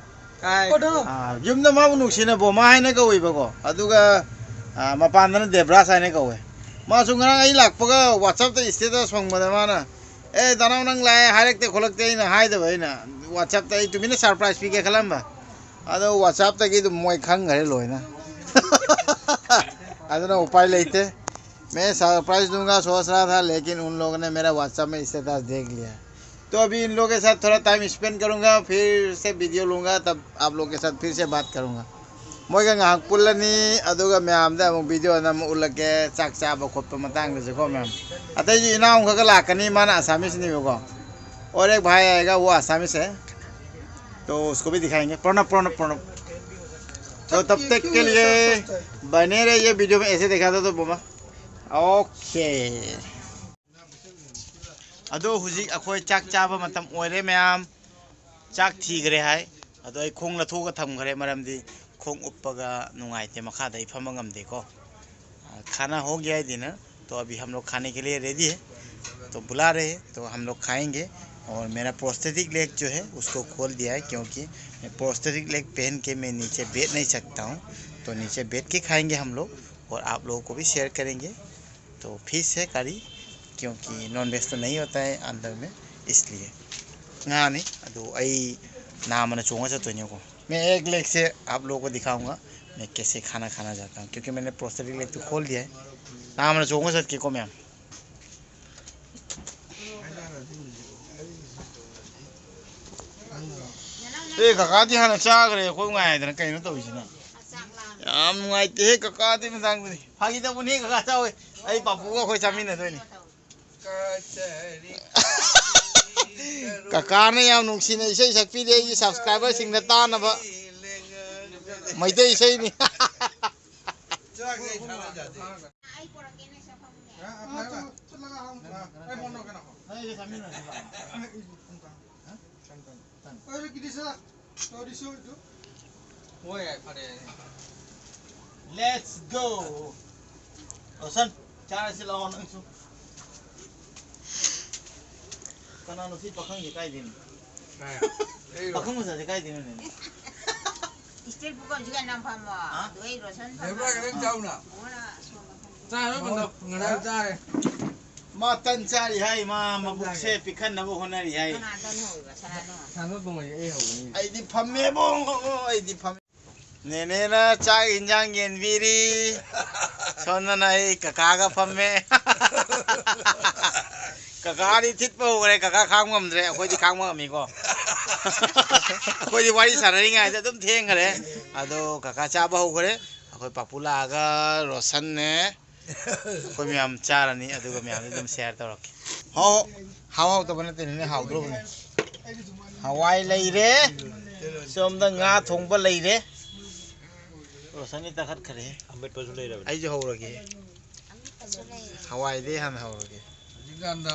ꯌꯨꯝꯗ ꯃꯥꯕꯨ ꯅꯨꯡꯁꯤꯅ ꯕꯣꯃꯥ ꯍꯥꯏꯅ ꯀꯧꯏꯕꯀꯣ꯫ ꯑꯗꯨꯒ, ꯑ, ꯃꯄꯥꯟꯗꯅ ꯗꯦꯕ꯭ꯔꯥꯁ ꯍꯥꯏꯅ ꯀꯧꯋꯦ꯫ ꯃꯥꯁꯨ ꯉꯔꯥꯡ ꯑꯩ ꯂꯥꯛꯄꯒ WhatsApp-ꯇ status ꯐꯪꯕꯗ ꯃꯥꯅ, "ꯑꯦ, ꯗꯥꯅꯥꯎ ꯅꯪ ꯂꯥꯛꯑꯦ ꯍꯥꯏꯔꯛꯇꯦ ꯈꯣꯠꯂꯛꯇꯦ" ꯑꯩꯅ ꯍꯥꯏꯗꯕ꯫ ꯑꯩꯅ WhatsApp-ꯇ ꯑꯩ ꯇꯨꯃꯤꯟꯅ ꯁꯔꯄ꯭ꯔꯥꯏꯖ ꯄꯤꯒꯦ ꯈꯜꯂꯝꯕ꯫ ꯑꯗꯣ WhatsApp-ꯇꯒꯤ ꯑꯗꯨꯝ ꯃꯣꯏ ꯈꯪꯈ꯭ꯔꯦ ꯂꯣꯏꯅ꯫ ꯑꯗꯨꯅ ꯎꯄꯥꯏ ꯂꯩꯇꯦ꯫ मैं सरप्राइज दूंगा सोच रहा था, लेकिन उन लोगों ने मेरा WhatsApp में स्टेटस देख लिया। तो अभी इन लोगों के साथ थोड़ा टाइम स्पेंड करूंगा, फिर से वीडियो लूंगा, तब आप लोग के साथ फिर से बात करूंगा। ꯃꯣꯏꯒ ꯉꯥꯏꯍꯥꯛ ꯄꯨꯜꯂꯅꯤ, ꯑꯗꯨꯒ ꯃꯌꯥꯝꯗ ꯑꯃꯨꯛ ꯚꯤꯗꯤꯑꯣ ꯅꯝꯃ ꯎꯠꯂꯛꯀꯦ, ꯆꯥꯛ ꯆꯥꯕ ꯈꯣꯠꯄ ꯃꯇꯥꯡꯗꯁꯨꯀꯣ ꯃꯌꯥꯝ꯫ ꯑꯇꯩꯁꯨ ꯏꯅꯥꯎ ꯑꯃꯈꯛꯀ ꯂꯥꯛꯀꯅꯤ, ꯃꯥꯅ ꯑꯁꯥꯃꯤꯁꯅꯦꯕꯀꯣ꯫ और एक भाई आएगा, वो आसामीस है, तो उसको भी दिखाएंगे। प्रणव, प्रणव, प्रणव। तो तब तक के लिए बने रहिए वीडियो में, ऐसे दिखाता तो बोमा। OK। ꯑꯗꯣ ꯍꯧꯖꯤꯛ ꯑꯩꯈꯣꯏ ꯆꯥꯛ ꯆꯥꯕ ꯃꯇꯝ ꯑꯣꯏꯔꯦ ꯃꯌꯥꯝ꯫ ꯆꯥꯛ ꯊꯤꯈ꯭ꯔꯦ ꯍꯥꯏ꯫ ꯑꯗꯣ ꯑꯩ ꯈꯣꯡ ꯂꯧꯊꯣꯛꯑꯒ ꯊꯝꯈ꯭ꯔꯦ, ꯃꯔꯝꯗꯤ ꯈꯣꯡ ꯎꯞꯄꯒ ꯅꯨꯡꯉꯥꯏꯇꯦ, ꯃꯈꯥꯗ ꯑꯩ ꯐꯝꯕ ꯉꯝꯗꯦꯀꯣ꯫ खाना हो गया है डिनर, तो अभी हम लोग खाने के लिए रेडी है। तो बुला रहे हैं, तो हम लोग खाएंगे। और मेरा प्रोस्थेटिक लेग जो है, उसको खोल दिया है, क्योंकि मैं प्रोस्थेटिक लेग पहन के मैं नीचे बैठ नहीं सकता हूँ। तो नीचे बैठ के खाएंगे हम लोग, और आप लोगों को भी शेयर करेंगे। तो फिश है करी, क्योंकि नॉन वेज तो नहीं होता है अंदर में, इसलिए। ꯉꯥꯅꯤ ꯑꯗꯨ ꯑꯩ ꯅꯥꯝꯃꯅ ꯆꯣꯡꯉ ꯆꯠꯇꯣꯏꯅꯦꯀꯣ꯫ मैं एक लेग से आप लोगों को दिखाऊंगा मैं कैसे खाना खाना जाता हूँ, क्योंकि मैंने प्रोस्थेटिक लेग तो खोल दिया है। ꯅꯥꯝꯃꯅ ꯆꯣꯡꯉ ꯆꯠꯀꯦꯀꯣ ꯃꯌꯥꯝ꯫ ꯑꯦ, ꯀꯀꯥꯗꯤ ꯍꯥꯟꯅ ꯆꯥꯈ꯭ꯔꯦ, ꯑꯩꯈꯣꯏ ꯉꯥꯏꯗꯅ ꯀꯩꯅꯣ ꯇꯧꯔꯤꯁꯤꯅ? ꯌꯥꯝ ꯅꯨꯡꯉꯥꯏꯇꯦꯍꯦ ꯀꯀꯥꯗꯤ ꯃꯇꯥꯡꯗꯗꯤ꯫ ꯐꯥꯒꯤ ꯇꯧꯕꯅꯤ, ꯀꯀꯥ ꯆꯥꯎꯋꯦ꯫ ꯑꯩ ꯄꯥꯄꯨꯒ ꯑꯩꯈꯣꯏ ꯆꯥꯃꯤꯟꯅꯗꯣꯏꯅꯤ꯫ ꯀꯀꯥꯅ ꯌꯥꯝ ꯅꯨꯡꯁꯤꯅ ꯏꯁꯩ ꯁꯛꯄꯤꯔꯤ, ꯑꯩꯒꯤ ꯁꯕꯁꯀ꯭ꯔꯥꯏꯕꯔꯁꯤꯡꯗ ꯇꯥꯅꯕ꯫ ꯃꯩꯇꯩ ꯏꯁꯩꯅꯤ꯫ ꯑꯩ ꯄꯣꯔꯛꯀꯦꯅꯦ, ꯁꯦ ꯐꯝꯃꯨꯅꯦ꯫ ꯑꯥ, ꯆꯠꯂꯒ ꯍꯥꯡꯉꯨ꯫ ꯑꯥ, ꯑꯩ ꯐꯣꯟ ꯇꯧꯔꯛꯀꯦ, ꯉꯥꯏꯈꯣ꯫ ꯑꯩ ꯐꯣꯟ ꯇꯧꯔꯛꯀꯦ꯫ ꯑꯩ ꯀꯤꯗꯤ ꯁꯥ ꯇꯧꯔꯤꯁꯨ ꯏꯗꯨ꯫ ꯍꯣꯏ, ꯌꯥꯏ, ꯐꯔꯦ, ꯌꯥꯏ꯫ Let's go. ꯔꯣꯁꯟ, ꯆꯥꯔꯁꯤ ꯂꯥꯛꯑꯣ ꯅꯪꯁꯨ꯫ ꯀꯅꯥꯅꯣ ꯁꯤ ꯄꯥꯈꯪꯁꯦ ꯀꯥꯏꯗꯩꯅꯣ? ꯑꯦ, ꯑꯩꯔꯣ? ꯄꯥꯈꯪ ꯃꯆꯥꯁꯦ ꯀꯥꯏꯗꯩꯅꯣꯅꯦ? ꯏꯁꯇꯤꯜ ꯄꯨꯈꯝꯁꯤꯒ ꯅꯪ ꯐꯝꯃꯣ꯫ ꯍꯥ? ꯑꯗꯨ ꯑꯩ ꯔꯣꯁꯟ ꯐꯝꯃꯣ꯫ ꯂꯩꯕ꯭ꯔꯥ ꯈꯤꯇꯪ ꯆꯥꯎꯅ? ꯃꯣꯏꯅ ꯁꯣꯝꯗ ꯐꯝꯃꯣ꯫ ꯆꯥꯔꯣ, ꯀꯩꯅꯣ, ꯉꯔꯥꯡ ꯆꯥꯔꯦ꯫ ꯃꯥ ꯇꯟ ꯆꯥꯔꯤ ꯍꯥꯏ, ꯃꯥ ꯃꯕꯨꯛꯁꯦ ꯄꯤꯛꯍꯟꯅꯕ ꯍꯣꯠꯅꯔꯤ ꯍꯥꯏ꯫ ꯀꯅꯥ ꯇꯟ ꯍꯧꯔꯤꯕ? ꯁꯅꯥꯅꯣ? ꯁꯅꯥꯅꯣ ꯇꯣꯡꯉꯩ ꯑꯩ ꯍꯧꯕꯅꯤ꯫ ꯑꯩꯗꯤ ꯐꯝꯃꯦꯕꯣ, ꯑꯩꯗꯤ ꯐꯝꯃꯦ꯫ ꯅꯦꯅꯦꯅ ꯆꯥꯛ ꯏꯟꯖꯥꯡ ꯌꯦꯟꯕꯤꯔꯤ꯫ ꯁꯣꯝꯗꯅ ꯑꯩ ꯀꯀꯥꯒ ꯐꯝꯃꯦ꯫ ꯀꯀꯥꯗꯤ ꯊꯤꯠꯄ ꯍꯧꯈ꯭ꯔꯦ, ꯀꯀꯥ ꯈꯥꯡꯕ ꯉꯝꯗ꯭ꯔꯦ, ꯑꯩꯈꯣꯏꯗꯤ ꯈꯥꯡꯕ ꯉꯝꯃꯤꯀꯣ꯫ ꯑꯩꯈꯣꯏꯗꯤ ꯋꯥꯔꯤ ꯁꯥꯟꯅꯔꯤꯉꯩꯗ ꯑꯗꯨꯝ ꯊꯦꯡꯈ꯭ꯔꯦ꯫ ꯑꯗꯣ ꯀꯀꯥ ꯆꯥꯕ ꯍꯧꯈ꯭ꯔꯦ꯫ ꯑꯩꯈꯣꯏ ꯄꯥꯄꯨ ꯂꯥꯛꯑꯒ ꯔꯣꯁꯟꯅꯦ, ꯑꯩꯈꯣꯏ ꯃꯌꯥꯝ ꯆꯥꯔꯅꯤ, ꯑꯗꯨꯒ ꯃꯌꯥꯝꯗ ꯑꯗꯨꯝ ꯁꯤꯌꯥꯔ ꯇꯧꯔꯛꯀꯦ꯫ ꯍꯥꯎ, ꯍꯥꯎ ꯍꯥꯎꯇꯕ ꯅꯠꯇꯦꯅꯦ, ꯍꯥꯎꯗ꯭ꯔꯣꯕꯅꯦ꯫ ꯍꯋꯥꯏ ꯂꯩꯔꯦ, ꯁꯣꯝꯗ ꯉꯥ ꯊꯣꯡꯕ ꯂꯩꯔꯦ꯫ ꯔꯣꯁꯟꯒꯤ ꯇꯥꯈꯠꯈ꯭ꯔꯦ꯫ ꯑꯃꯦꯠꯄꯁꯨ ꯂꯩꯔꯕꯅꯦ꯫ ꯑꯩꯁꯨ ꯍꯧꯔꯒꯦ꯫ ꯍꯋꯥꯏꯗꯩ ꯍꯥꯟꯅ ꯍꯧꯔꯒꯦ꯫ ꯍꯧꯖꯤꯛꯀꯥꯟꯗ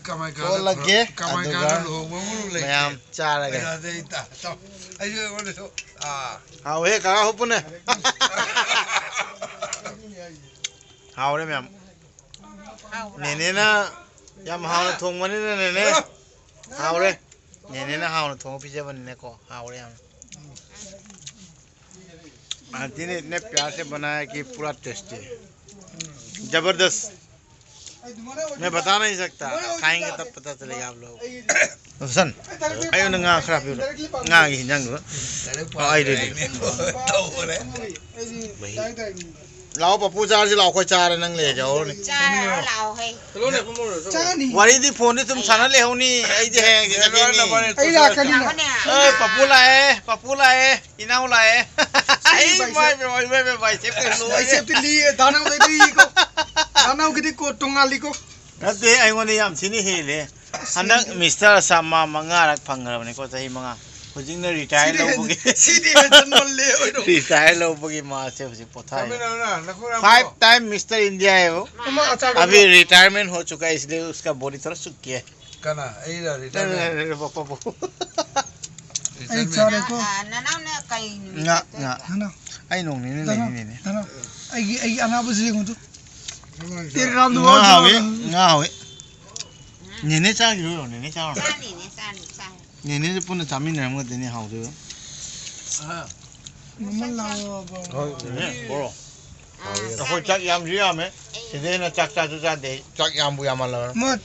ꯀꯃꯥꯏ ꯀꯥꯟꯗ ꯀꯣꯜꯂꯒꯦ, ꯀꯃꯥꯏ ꯀꯥꯟꯗ ꯑꯗꯨꯒ ꯂꯨꯍꯣꯡꯕ ꯑꯃ ꯂꯩꯇꯦ꯫ ꯃꯌꯥꯝ ꯆꯥꯔꯒꯦ꯫ ꯑꯩꯉꯣꯟꯗꯁꯨ, ꯑꯥ꯫ ꯍꯥꯎꯋꯦ, ꯀꯀꯥ ꯍꯨꯞꯄꯨꯅꯦ꯫ ꯍꯥꯎꯔꯦ ꯃꯌꯥꯝ꯫ ꯅꯦꯅꯦꯅ ꯌꯥꯝ ꯍꯥꯎꯅ ꯊꯣꯡꯕꯅꯤꯅ ꯅꯦꯅꯦ꯫ ꯍꯥꯎꯔꯦ꯫ ꯅꯦꯅꯦꯅ ꯍꯥꯎꯅ ꯊꯣꯡꯉ ꯄꯤꯖꯕꯅꯤꯅꯀꯣ꯫ ꯍꯥꯎꯔꯦ ꯌꯥꯝꯅ꯫ आंटी ने इतने प्यार से बनाया कि पूरा टेस्टी। जबरदस्त। मैं बता नहीं सकता, खाएंगे तब पता चलेगा आप लोग। रोशन, ꯑꯩꯉꯣꯟꯗ ꯉꯥ ꯈꯔ ꯍꯥꯞꯄꯤꯔꯣ꯫ ꯉꯥꯒꯤ ꯍꯤꯟꯖꯥꯡꯗꯨ꯫ ꯑꯣ, ꯑꯩ ready. ꯂꯥꯛꯑꯣ, ꯄꯞꯄꯨ ꯆꯥꯔꯁꯤ ꯂꯥꯛꯑꯣ, ꯑꯩꯈꯣꯏ ꯆꯥꯔꯦ, ꯅꯪ ꯂꯩꯖꯍꯧꯔꯅꯤ꯫ ꯆꯥꯔꯣ ꯂꯥꯛꯑꯣ, ꯍꯩ꯫ ꯋꯥꯔꯤꯗꯤ ꯐꯣꯟꯗꯤ ꯑꯗꯨꯝ ꯁꯥꯟꯅ ꯂꯩꯍꯧꯅꯤ, ꯑꯩꯗꯤ ꯍꯌꯦꯡ ꯆꯠꯈꯤꯅꯤ꯫ ꯑꯩ ꯂꯥꯛꯀꯅꯤ꯫ ꯂꯥꯛꯑꯣꯅꯦ꯫ ꯑꯦ, ꯄꯞꯄꯨ ꯂꯥꯛꯑꯦ, ꯄꯞꯄꯨ ꯂꯥꯛꯑꯦ, ꯏꯅꯥꯎ ꯂꯥꯛꯑꯦ꯫ ꯑꯩ ꯏꯃꯥꯏ ꯄꯦꯝꯃ, ꯏꯃꯥꯏ ꯄꯦꯝꯃ, ꯕꯥꯏꯁꯦꯞꯀ ꯂꯣꯏꯔꯦ꯫ ꯕꯥꯏꯁꯦꯞꯇꯤ ꯂꯤꯌꯦ, ꯗꯥꯅꯥꯎꯗꯩ ꯂꯤꯀꯣ꯫ ꯗꯥꯅꯥꯎꯒꯤꯗꯤ ꯀꯣ ꯇꯣꯉꯥꯜꯂꯤꯀꯣ꯫ ꯅꯠꯇꯦ, ꯑꯩꯉꯣꯟꯗ ꯌꯥꯝ ꯊꯤꯅ ꯍꯦꯜꯂꯦ꯫ ꯍꯟꯗꯛ ꯃꯤꯁꯇꯔ ꯑꯁꯥꯝ ꯃꯥ ꯃꯉꯥꯔꯛ ꯐꯪꯈ꯭ꯔꯕꯅꯤꯀꯣ, ꯆꯍꯤ ꯃꯉꯥ꯫ ꯍꯧꯖꯤꯛꯅ retire ꯁꯤꯗꯤ ꯂꯧꯕꯒꯤ꯫ ꯁꯤꯗꯤ ꯍꯦꯟꯖꯟꯃꯜꯂꯦ, ꯑꯣꯏꯔꯣ꯫ Retire ꯂꯧꯕꯒꯤ ꯃꯥꯁꯦ ꯍꯧꯖꯤꯛ ꯄꯣꯊꯥꯔꯤ꯫ ꯆꯥꯃꯤꯟꯅꯔꯣꯅ, ꯅꯈꯣꯏ ꯔꯥꯝꯗꯣ꯫ Five time Mister India ꯍꯥꯏꯕ꯫ ꯑꯃ ꯑꯆꯥꯔ ꯑꯕꯤ ꯑꯃ꯫ Retirement हो चुका है, इसलिए उसका body थोड़ा सूख गया है꯫ ꯀꯅꯥ? ꯑꯩꯔ retire? ꯄꯞꯄꯨ꯫ ꯑꯩ ꯆꯥꯔꯦꯀꯣ꯫ ꯑ, ꯅꯅꯥꯎꯅ ꯀꯩ ꯅꯨꯃꯤꯠ ꯉꯥ, ꯆꯠꯇꯣꯏꯕ? ꯉꯥ꯫ ꯅꯅꯥꯎ꯫ ꯑꯩ ꯅꯣꯡ ꯅꯤꯅꯤ ꯅꯅꯥꯎ, ꯂꯩꯅꯤꯅꯦ꯫ ꯅꯅꯥꯎ꯫ ꯑꯩꯒꯤ, ꯑꯩꯒꯤ ꯑꯅꯥꯕꯁꯤ ꯌꯦꯡꯉꯨ ꯇꯨ꯫ ꯇꯦꯔꯥꯝꯗꯣ ꯉꯥ ꯍꯥꯎꯋꯤ, ꯉꯥ ꯍꯥꯎꯋꯤ꯫ ꯅꯦꯅꯦ ꯆꯥꯈꯤꯔꯣ, ꯅꯦꯅꯦ ꯆꯥꯔꯣ꯫ ꯆꯥꯅꯤꯅꯦ, ꯆꯥꯅꯤ, ꯆꯥꯅꯤ꯫ ꯅꯦꯅꯦꯁꯦ ꯄꯨꯟꯅ ꯆꯥꯃꯤꯟꯅꯔꯝꯒꯗꯣꯏꯅꯦ ꯍꯥꯎꯗꯣꯏꯕ꯫ ꯃꯃꯜ ꯂꯥꯛꯑꯣ꯫ ꯍꯣꯏ, ꯅꯦꯅꯦ, ꯕꯣꯔꯣ꯫ ꯑꯥ, ꯑꯩꯈꯣꯏ ꯆꯥꯛ ꯌꯥꯝꯁꯨ ꯌꯥꯝꯃꯦ꯫ ꯁꯤꯗꯩ ꯍꯦꯟꯅ ꯆꯥꯛ ꯆꯥꯁꯨ ꯆꯥꯗꯦ꯫ ꯆꯥꯛ ꯌꯥꯝꯕꯨ ꯌꯥꯝꯃꯜꯂꯕꯅꯤ꯫ ꯃꯠ꯫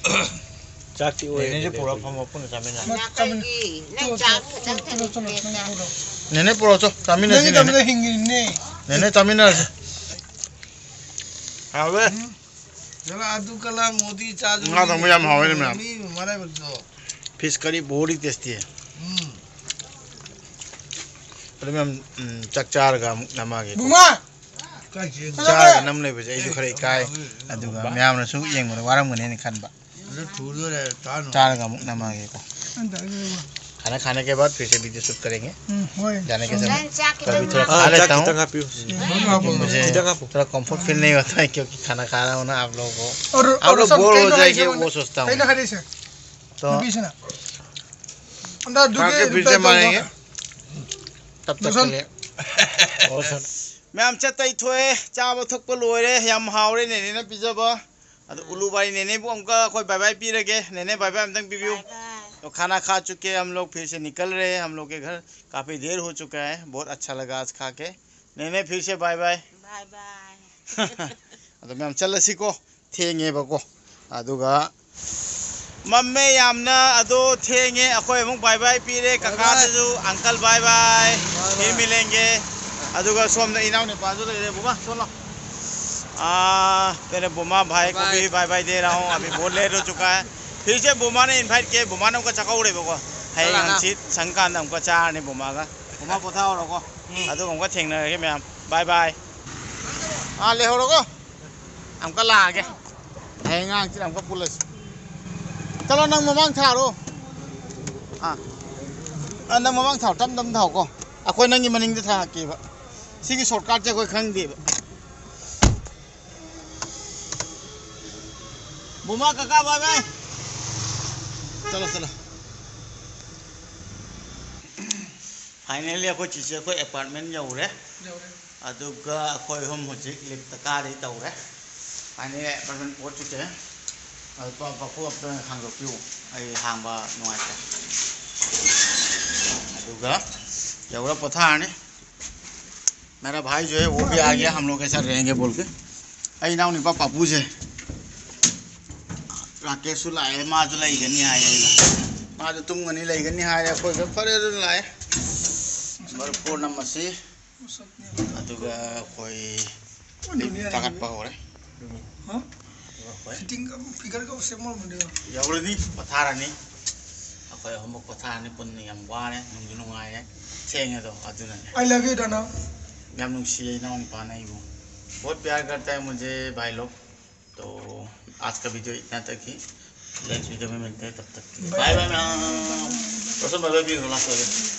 ꯆꯥꯛꯇꯤ ꯑꯣꯏꯔꯦ꯫ ꯅꯦꯅꯦꯁꯦ ꯄꯨꯔꯛꯑꯣ, ꯐꯝꯃꯣ, ꯄꯨꯟꯅ ꯆꯥꯃꯤꯟꯅꯁꯤ꯫ ꯆꯥꯛ ꯆꯥꯃꯤꯟ-, ꯀꯩꯒꯤ? ꯅꯪ ꯆꯥꯛ ꯈꯛꯇꯪ ꯆꯠꯂꯣ, ꯆꯠꯂꯣ, ꯆꯠꯂꯣ, ꯊꯝꯃꯤꯅꯦ꯫ ꯅꯪ ꯄꯨꯔꯛꯑꯣ꯫ ꯅꯦꯅꯦ ꯄꯨꯔꯛꯑꯣ, ꯆꯣ, ꯆꯥꯃꯤꯟꯅꯁꯤ, ꯅꯪꯒꯤꯗꯃꯛꯇ ꯅꯦꯅꯦ꯫ ꯍꯤꯡꯉꯤꯅꯦ꯫ ꯅꯦꯅꯦ, ꯆꯥꯃꯤꯟꯅꯔꯁꯤ꯫ ꯍꯥꯎꯋꯦ꯫ ꯎꯝ꯫ ꯆꯠꯂꯣ, ꯑꯗꯨ ꯀꯂꯥ ꯃꯣꯗꯤ ꯆꯥꯁꯨ ꯉꯥ ꯊꯣꯡꯕ ꯌꯥꯝ ꯍꯥꯎꯋꯦ, ꯃꯌꯥꯝ꯫ ꯃꯤ ꯃꯔꯥꯏꯕꯛꯇꯣ꯫ Fish curry very tasty. Um. ꯑꯗꯨ ꯃꯌꯥꯝ, ꯎꯝ, ꯆꯥꯛ ꯆꯥꯔꯒ ꯑꯃꯨꯛ ꯅꯝꯃꯛꯑꯒꯦꯀꯣ꯫ ꯕꯨꯡꯉꯣ! ꯀꯥꯏ ꯆꯦꯟ-, ꯆꯥꯔꯒ ꯅꯝ ꯂꯩꯕꯁꯦ ꯑꯩꯁꯨ ꯈꯔ ꯏꯀꯥꯏ꯫ ꯑꯗꯨꯒ ꯃꯌꯥꯝꯅꯁꯨ ꯌꯦꯡꯕꯗ ꯋꯥꯔꯝꯒꯅꯦꯅ ꯈꯟꯕ꯫ ꯑꯗꯨ ꯊꯨꯗꯣꯔꯦ, ꯆꯥꯅꯨ꯫ ꯆꯥꯔꯒ ꯑꯃꯨꯛ ꯅꯝꯃꯛꯑꯒꯦꯀꯣ꯫ And, and, and. खाना खाने के बाद फिर से वीडियो शूट करेंगे। ꯎꯝ, ꯍꯣꯏ꯫ जाने के समय। ꯅꯪ ꯆꯥꯛ तो अभी ꯈꯤꯇꯪ ꯊꯣड़ा ꯍꯥꯞꯄꯣ꯫ ꯈꯥ ꯑꯥ, ꯆꯥꯛ ꯂꯦꯇꯥ ꯍꯨ꯫ ꯈꯤꯇꯪ ꯍꯥꯞꯄꯤꯌꯨ꯫ ꯎꯝ, ꯃꯨꯖꯦ ꯈꯤꯇꯪ ꯍꯥꯞꯄꯣ꯫ ꯊꯣड़ा कंफर्ट फील नहीं होता है, क्योंकि खाना खा रहा हूँ ना आप लोगों को। और, आप और लोग सब बोर हो जाएंगे, वो सोचता हूँ। ꯑꯩꯅ ꯍꯥꯏꯔꯤꯁꯦ꯫ तो ꯅꯨꯄꯤꯁꯤꯅ꯫ ꯑꯟꯗ, ꯑꯗꯨꯒꯤ ꯈꯥꯛꯀꯦ ꯐꯤꯔꯁꯦ ꯔꯤꯄ꯭ꯂꯥꯏ ꯇꯧꯕ꯫ ꯃꯥꯔꯦꯡꯒꯦ꯫ ꯇꯞ ꯇꯞ ꯂꯣꯁꯟ꯫ ꯈꯜꯂꯦ꯫ ꯂꯣꯁꯟ꯫ ꯃꯌꯥꯝ ꯆꯠꯇꯩ ꯊꯣꯛꯑꯦ, ꯆꯥꯕ ꯊꯛꯄ ꯂꯣꯏꯔꯦ, ꯌꯥꯝ ꯍꯥꯎꯔꯦ ꯅꯦꯅꯦꯅ ꯄꯤꯖꯕ꯫ ꯑꯗꯨ ꯎꯂꯨꯕꯥꯔꯤ ꯅꯦꯅꯦꯕꯨ ꯑꯃꯨꯛꯀ ꯑꯩꯈꯣꯏ bye bye ꯄꯤꯔꯒꯦ꯫ ꯅꯦꯅꯦ, bye bye ꯑꯝꯇꯪ ꯄꯤꯕꯤꯌꯨ꯫ Bye bye. तो खाना खा चुके हैं हम लोग, फिर से निकल रहे हैं। हम लोग के घर काफी देर हो चुका है, बहुत अच्छा लगा आज खा के। नेने, फिर से bye bye. Bye bye. ꯑꯗꯣ ꯃꯌꯥꯝ ꯆꯠꯂꯁꯤꯀꯣ, ꯊꯦꯡꯉꯦꯕꯀꯣ꯫ ꯑꯗꯨꯒ ꯃꯝꯃꯦ ꯌꯥꯝꯅ, ꯑꯗꯣ ꯊꯦꯡꯉꯦ꯫ ꯑꯩꯈꯣꯏ ꯑꯃꯨꯛ bye bye ꯄꯤꯔꯦ꯫ Bye bye. ꯀꯀꯥꯗꯁꯨ uncle bye bye. Bye bye. फिर मिलेंगे. ꯑꯗꯨꯒ ꯁꯣꯝꯗ ꯏꯅꯥꯎ ꯅꯨꯄꯥꯁꯨ ꯂꯩꯔꯦ꯫ ꯕꯨꯃꯥ, ꯁꯣꯝꯂꯥꯎ꯫ ꯑꯥ, तेरे ꯕꯨꯃꯥ, भाई को भी bye bye दे रहा हूँ, अभी बहुत लेट हो चुका है। फिर से ꯕꯨꯃꯥꯅ invite ꯀꯦ, ꯕꯨꯃꯥꯅ ꯑꯃꯨꯛꯀ ꯆꯥꯛꯀꯧꯔꯦꯕꯀꯣ꯫ ꯍꯌꯦꯡ ꯆꯠꯂꯒ꯫ ꯍꯪꯆꯤꯠ ꯁꯪꯀꯥꯟꯗ ꯑꯃꯨꯛꯀ ꯆꯥꯔꯅꯤ ꯕꯨꯃꯥꯒ꯫ ꯕꯨꯃꯥ ꯄꯣꯊꯥꯍꯧꯔꯣꯀꯣ꯫ ꯎꯝ꯫ ꯑꯗꯨꯒ ꯑꯃꯨꯛꯀ ꯊꯦꯡꯅꯔꯒꯦ ꯃꯌꯥꯝ꯫ Bye bye. ꯑꯥ, ꯂꯩꯍꯧꯔꯣꯀꯣ꯫ ꯑꯃꯨꯛꯀ ꯂꯥꯛꯑꯒꯦ꯫ ꯍꯌꯦꯡ ꯑꯉꯥꯡꯁꯤꯅ ꯑꯃꯨꯛꯀ ꯄꯨꯜꯂꯁꯤ꯫ ꯆꯠꯂꯣ, ꯅꯪ ꯃꯃꯥꯡ ꯊꯥꯔꯣ꯫ ꯑꯥ꯫ ꯑꯥ, ꯅꯪ ꯃꯃꯥꯡ ꯊꯥꯔꯣ, ꯇꯞ ꯇꯞ ꯊꯥꯎꯀꯣ꯫ ꯑꯩꯈꯣꯏ ꯅꯪꯒꯤ ꯃꯅꯤꯡꯗ ꯊꯥꯔꯛꯀꯦꯕ꯫ ꯁꯤꯒꯤ shortcut ꯁꯦ ꯑꯩꯈꯣꯏ ꯈꯪꯗꯦꯕ꯫ ꯕꯨꯃꯥ, ꯀꯀꯥ, bye bye. ꯆꯠꯂꯣ, ꯆꯠꯂꯣ꯫ Finally ꯑꯩꯈꯣꯏ ꯆꯤꯆꯦ ꯑꯩꯈꯣꯏ apartment ꯌꯧꯔꯦ꯫ ꯌꯧꯔꯦ꯫ ꯑꯗꯨꯒ ꯑꯩꯈꯣꯏ ꯑꯍꯨꯝ ꯍꯧꯖꯤꯛ lift ꯇ ꯀꯥꯗꯣꯏ ꯇꯧꯔꯦ꯫ Finally apartment ꯄꯣꯠ ꯆꯤꯆꯦ꯫ ꯑꯗꯨ ꯄ-, ꯄꯥꯐꯨ ꯑꯝꯇ ꯍꯥꯡꯗꯣꯛꯄꯤꯌꯨ꯫ ꯑꯩ ꯍꯥꯡꯕ ꯅꯨꯡꯉꯥꯏꯇꯦ꯫ ꯑꯗꯨꯒ ꯌꯧꯔ ꯄꯣꯊꯥꯔꯅꯤ꯫ मेरा भाई जो है वो भी आ गया, हम लोग के साथ रहेंगे बोल के। ꯑꯩ ꯏꯅꯥꯎ ꯅꯨꯄꯥ ꯄꯥꯄꯨꯁꯦ ꯔꯥꯀꯦꯁꯁꯨ ꯂꯥꯛꯑꯦ, ꯃꯥꯁꯨ ꯂꯩꯒꯅꯤ ꯍꯥꯏꯌꯦ꯫ ꯃꯥꯁꯨ ꯇꯨꯝꯒꯅꯤ, ꯂꯩꯒꯅꯤ ꯍꯥꯏꯌꯦ꯫ ꯑꯩꯈꯣꯏꯒ ꯐꯔꯦ ꯑꯗꯨꯅ ꯂꯥꯛꯑꯦ꯫ ꯃꯔꯨꯞ ꯄꯣꯠ ꯑꯃ ꯑꯁꯤ ꯑꯗꯨꯒ ꯑꯩꯈꯣꯏ ꯀꯥꯈꯠꯄ ꯍꯧꯔꯦ꯫ ꯍꯥ? ꯑꯗꯨꯒ ꯑꯩꯈꯣꯏ ꯐꯤꯇꯤꯡꯒ ꯐꯤꯒꯔꯒ ꯁꯦꯝꯃꯝꯕꯅꯦ꯫ ꯌꯧꯔꯅꯤ, ꯄꯣꯊꯥꯔꯅꯤ꯫ ꯑꯩꯈꯣꯏ ꯑꯍꯨꯝꯃꯛ ꯄꯣꯊꯥꯔꯅꯤ ꯄꯨꯟꯅ꯫ ꯌꯥꯝ ꯋꯥꯔꯦ, ꯅꯨꯡꯁꯨ ꯅꯨꯡꯉꯥꯏꯔꯦ, ꯊꯦꯡꯉꯦꯗꯣ ꯑꯗꯨꯅꯅꯦ꯫ I love you, Dana. ꯌꯥꯝ ꯅꯨꯡꯁꯤꯌꯦ ꯏꯅꯥꯎ ꯅꯨꯄꯥꯅ ꯑꯩꯕꯨ꯫ बहुत प्यार करता है मुझे भाई लोग। तो आज का video इतना तक ही। Next video में मिलते हैं, तब तक के लिए bye bye ma'am. रोशन bye bye भी बोला सर।